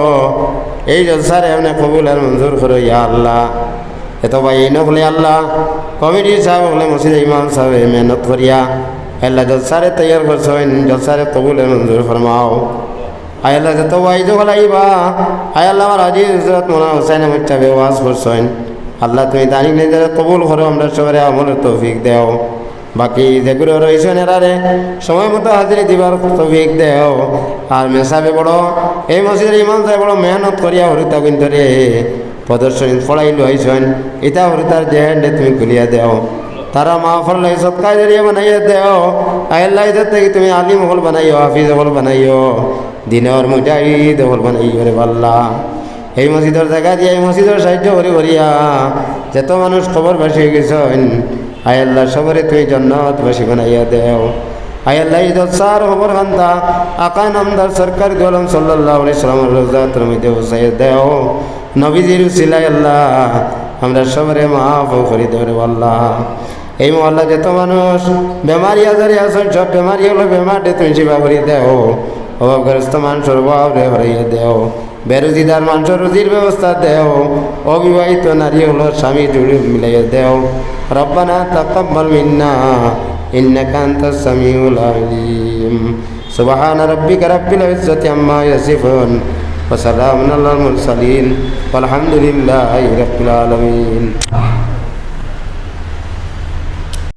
এই জলসারে আপনে কবুল আর মঞ্জুর করো, ইয়া আল্লাহ। এত ভাইয়াইন অকলে আল্লাহ, কমিটির সাহেব অকলে, মসজিদর ইমাম সাহেব, মেহনত করিয়া আল্লাহ জলসারে তৈয়ার করছইন, জলসারে কবুল আর মঞ্জুর ফরমাও। আয় আল্লাহ, যত ওয়াইজ অকল আইবা, আয় আল্লাহ, আমার হাজি হজরত মৌলানা হুসাইন আহমদ সাহেবে ওয়াজ করছইন, আল্লাহ, তুমি তান ইলমরে কবুল করো, আমরা সবরে আমলর তৌফিক দেও। বাকি যেগুরে রইছইন এরারে সময় মতো হাজিরি দিবার তৌফিক দেও। আর মেসাবে বড়, এই মসজিদর ইমাম সাহেব বড় মেহনত করিয়া হুরুতা অগুইন্তরে প্রদর্শনীত পড়াই লইছইন, ইতা হুরুতার জেহেনরে তুমি খুলিয়া দেও। তারার মা বাফর লাগি সদকায়ে জারিয়া বানাইয়া দেও। আয় আল্লাহ, ইতার থাকি তুমি আলিম অকল বানাইও, হাফিজ অকল বানাইও, দিনর মুজাহিদ অকল বানাইও রে আল্লাহ। এই মসজিদর জাগা দিয়া, এই মসজিদর সাহায্য করি করিয়া যত মানুষ কবরবাসী অইগেছইন, আয় আল্লাহ, সবরে তুমি জান্নাতবাসী বানাইয়া দেও। আয় আল্লাহ, এই জলসার খবর খান্তা আকা নামদার সরকার দু আলম সাল্লাল্লাহু আলাইহি সাল্লামর রওজাতর মধ্যে পৌঁছাইয়া দেও। নবীজির উসিলায় আল্লাহ, আমরা সবরে মাফ করি দেও রে আল্লাহ। এই মহল্লা যত মানুষ বেমারি আজারি আছইন, সব বেমারি অকলর বেমাররে তুমি শিফা করি দেও। অভাবগ্রস্ত মানষর অভাবরে হরাইয়া দেও। বেরুজিদার মানষর রুজির ব্যবস্থা দেও। অবিবাহিত নারী অকলর স্বামী জুড়ি মিলাইয়া দেও। ربنا تقبل منا إنك أنت السميع العليم. سبحان ربك رب العزة عما يصفون وسلام على المرسلين والحمد لله رب العالمين.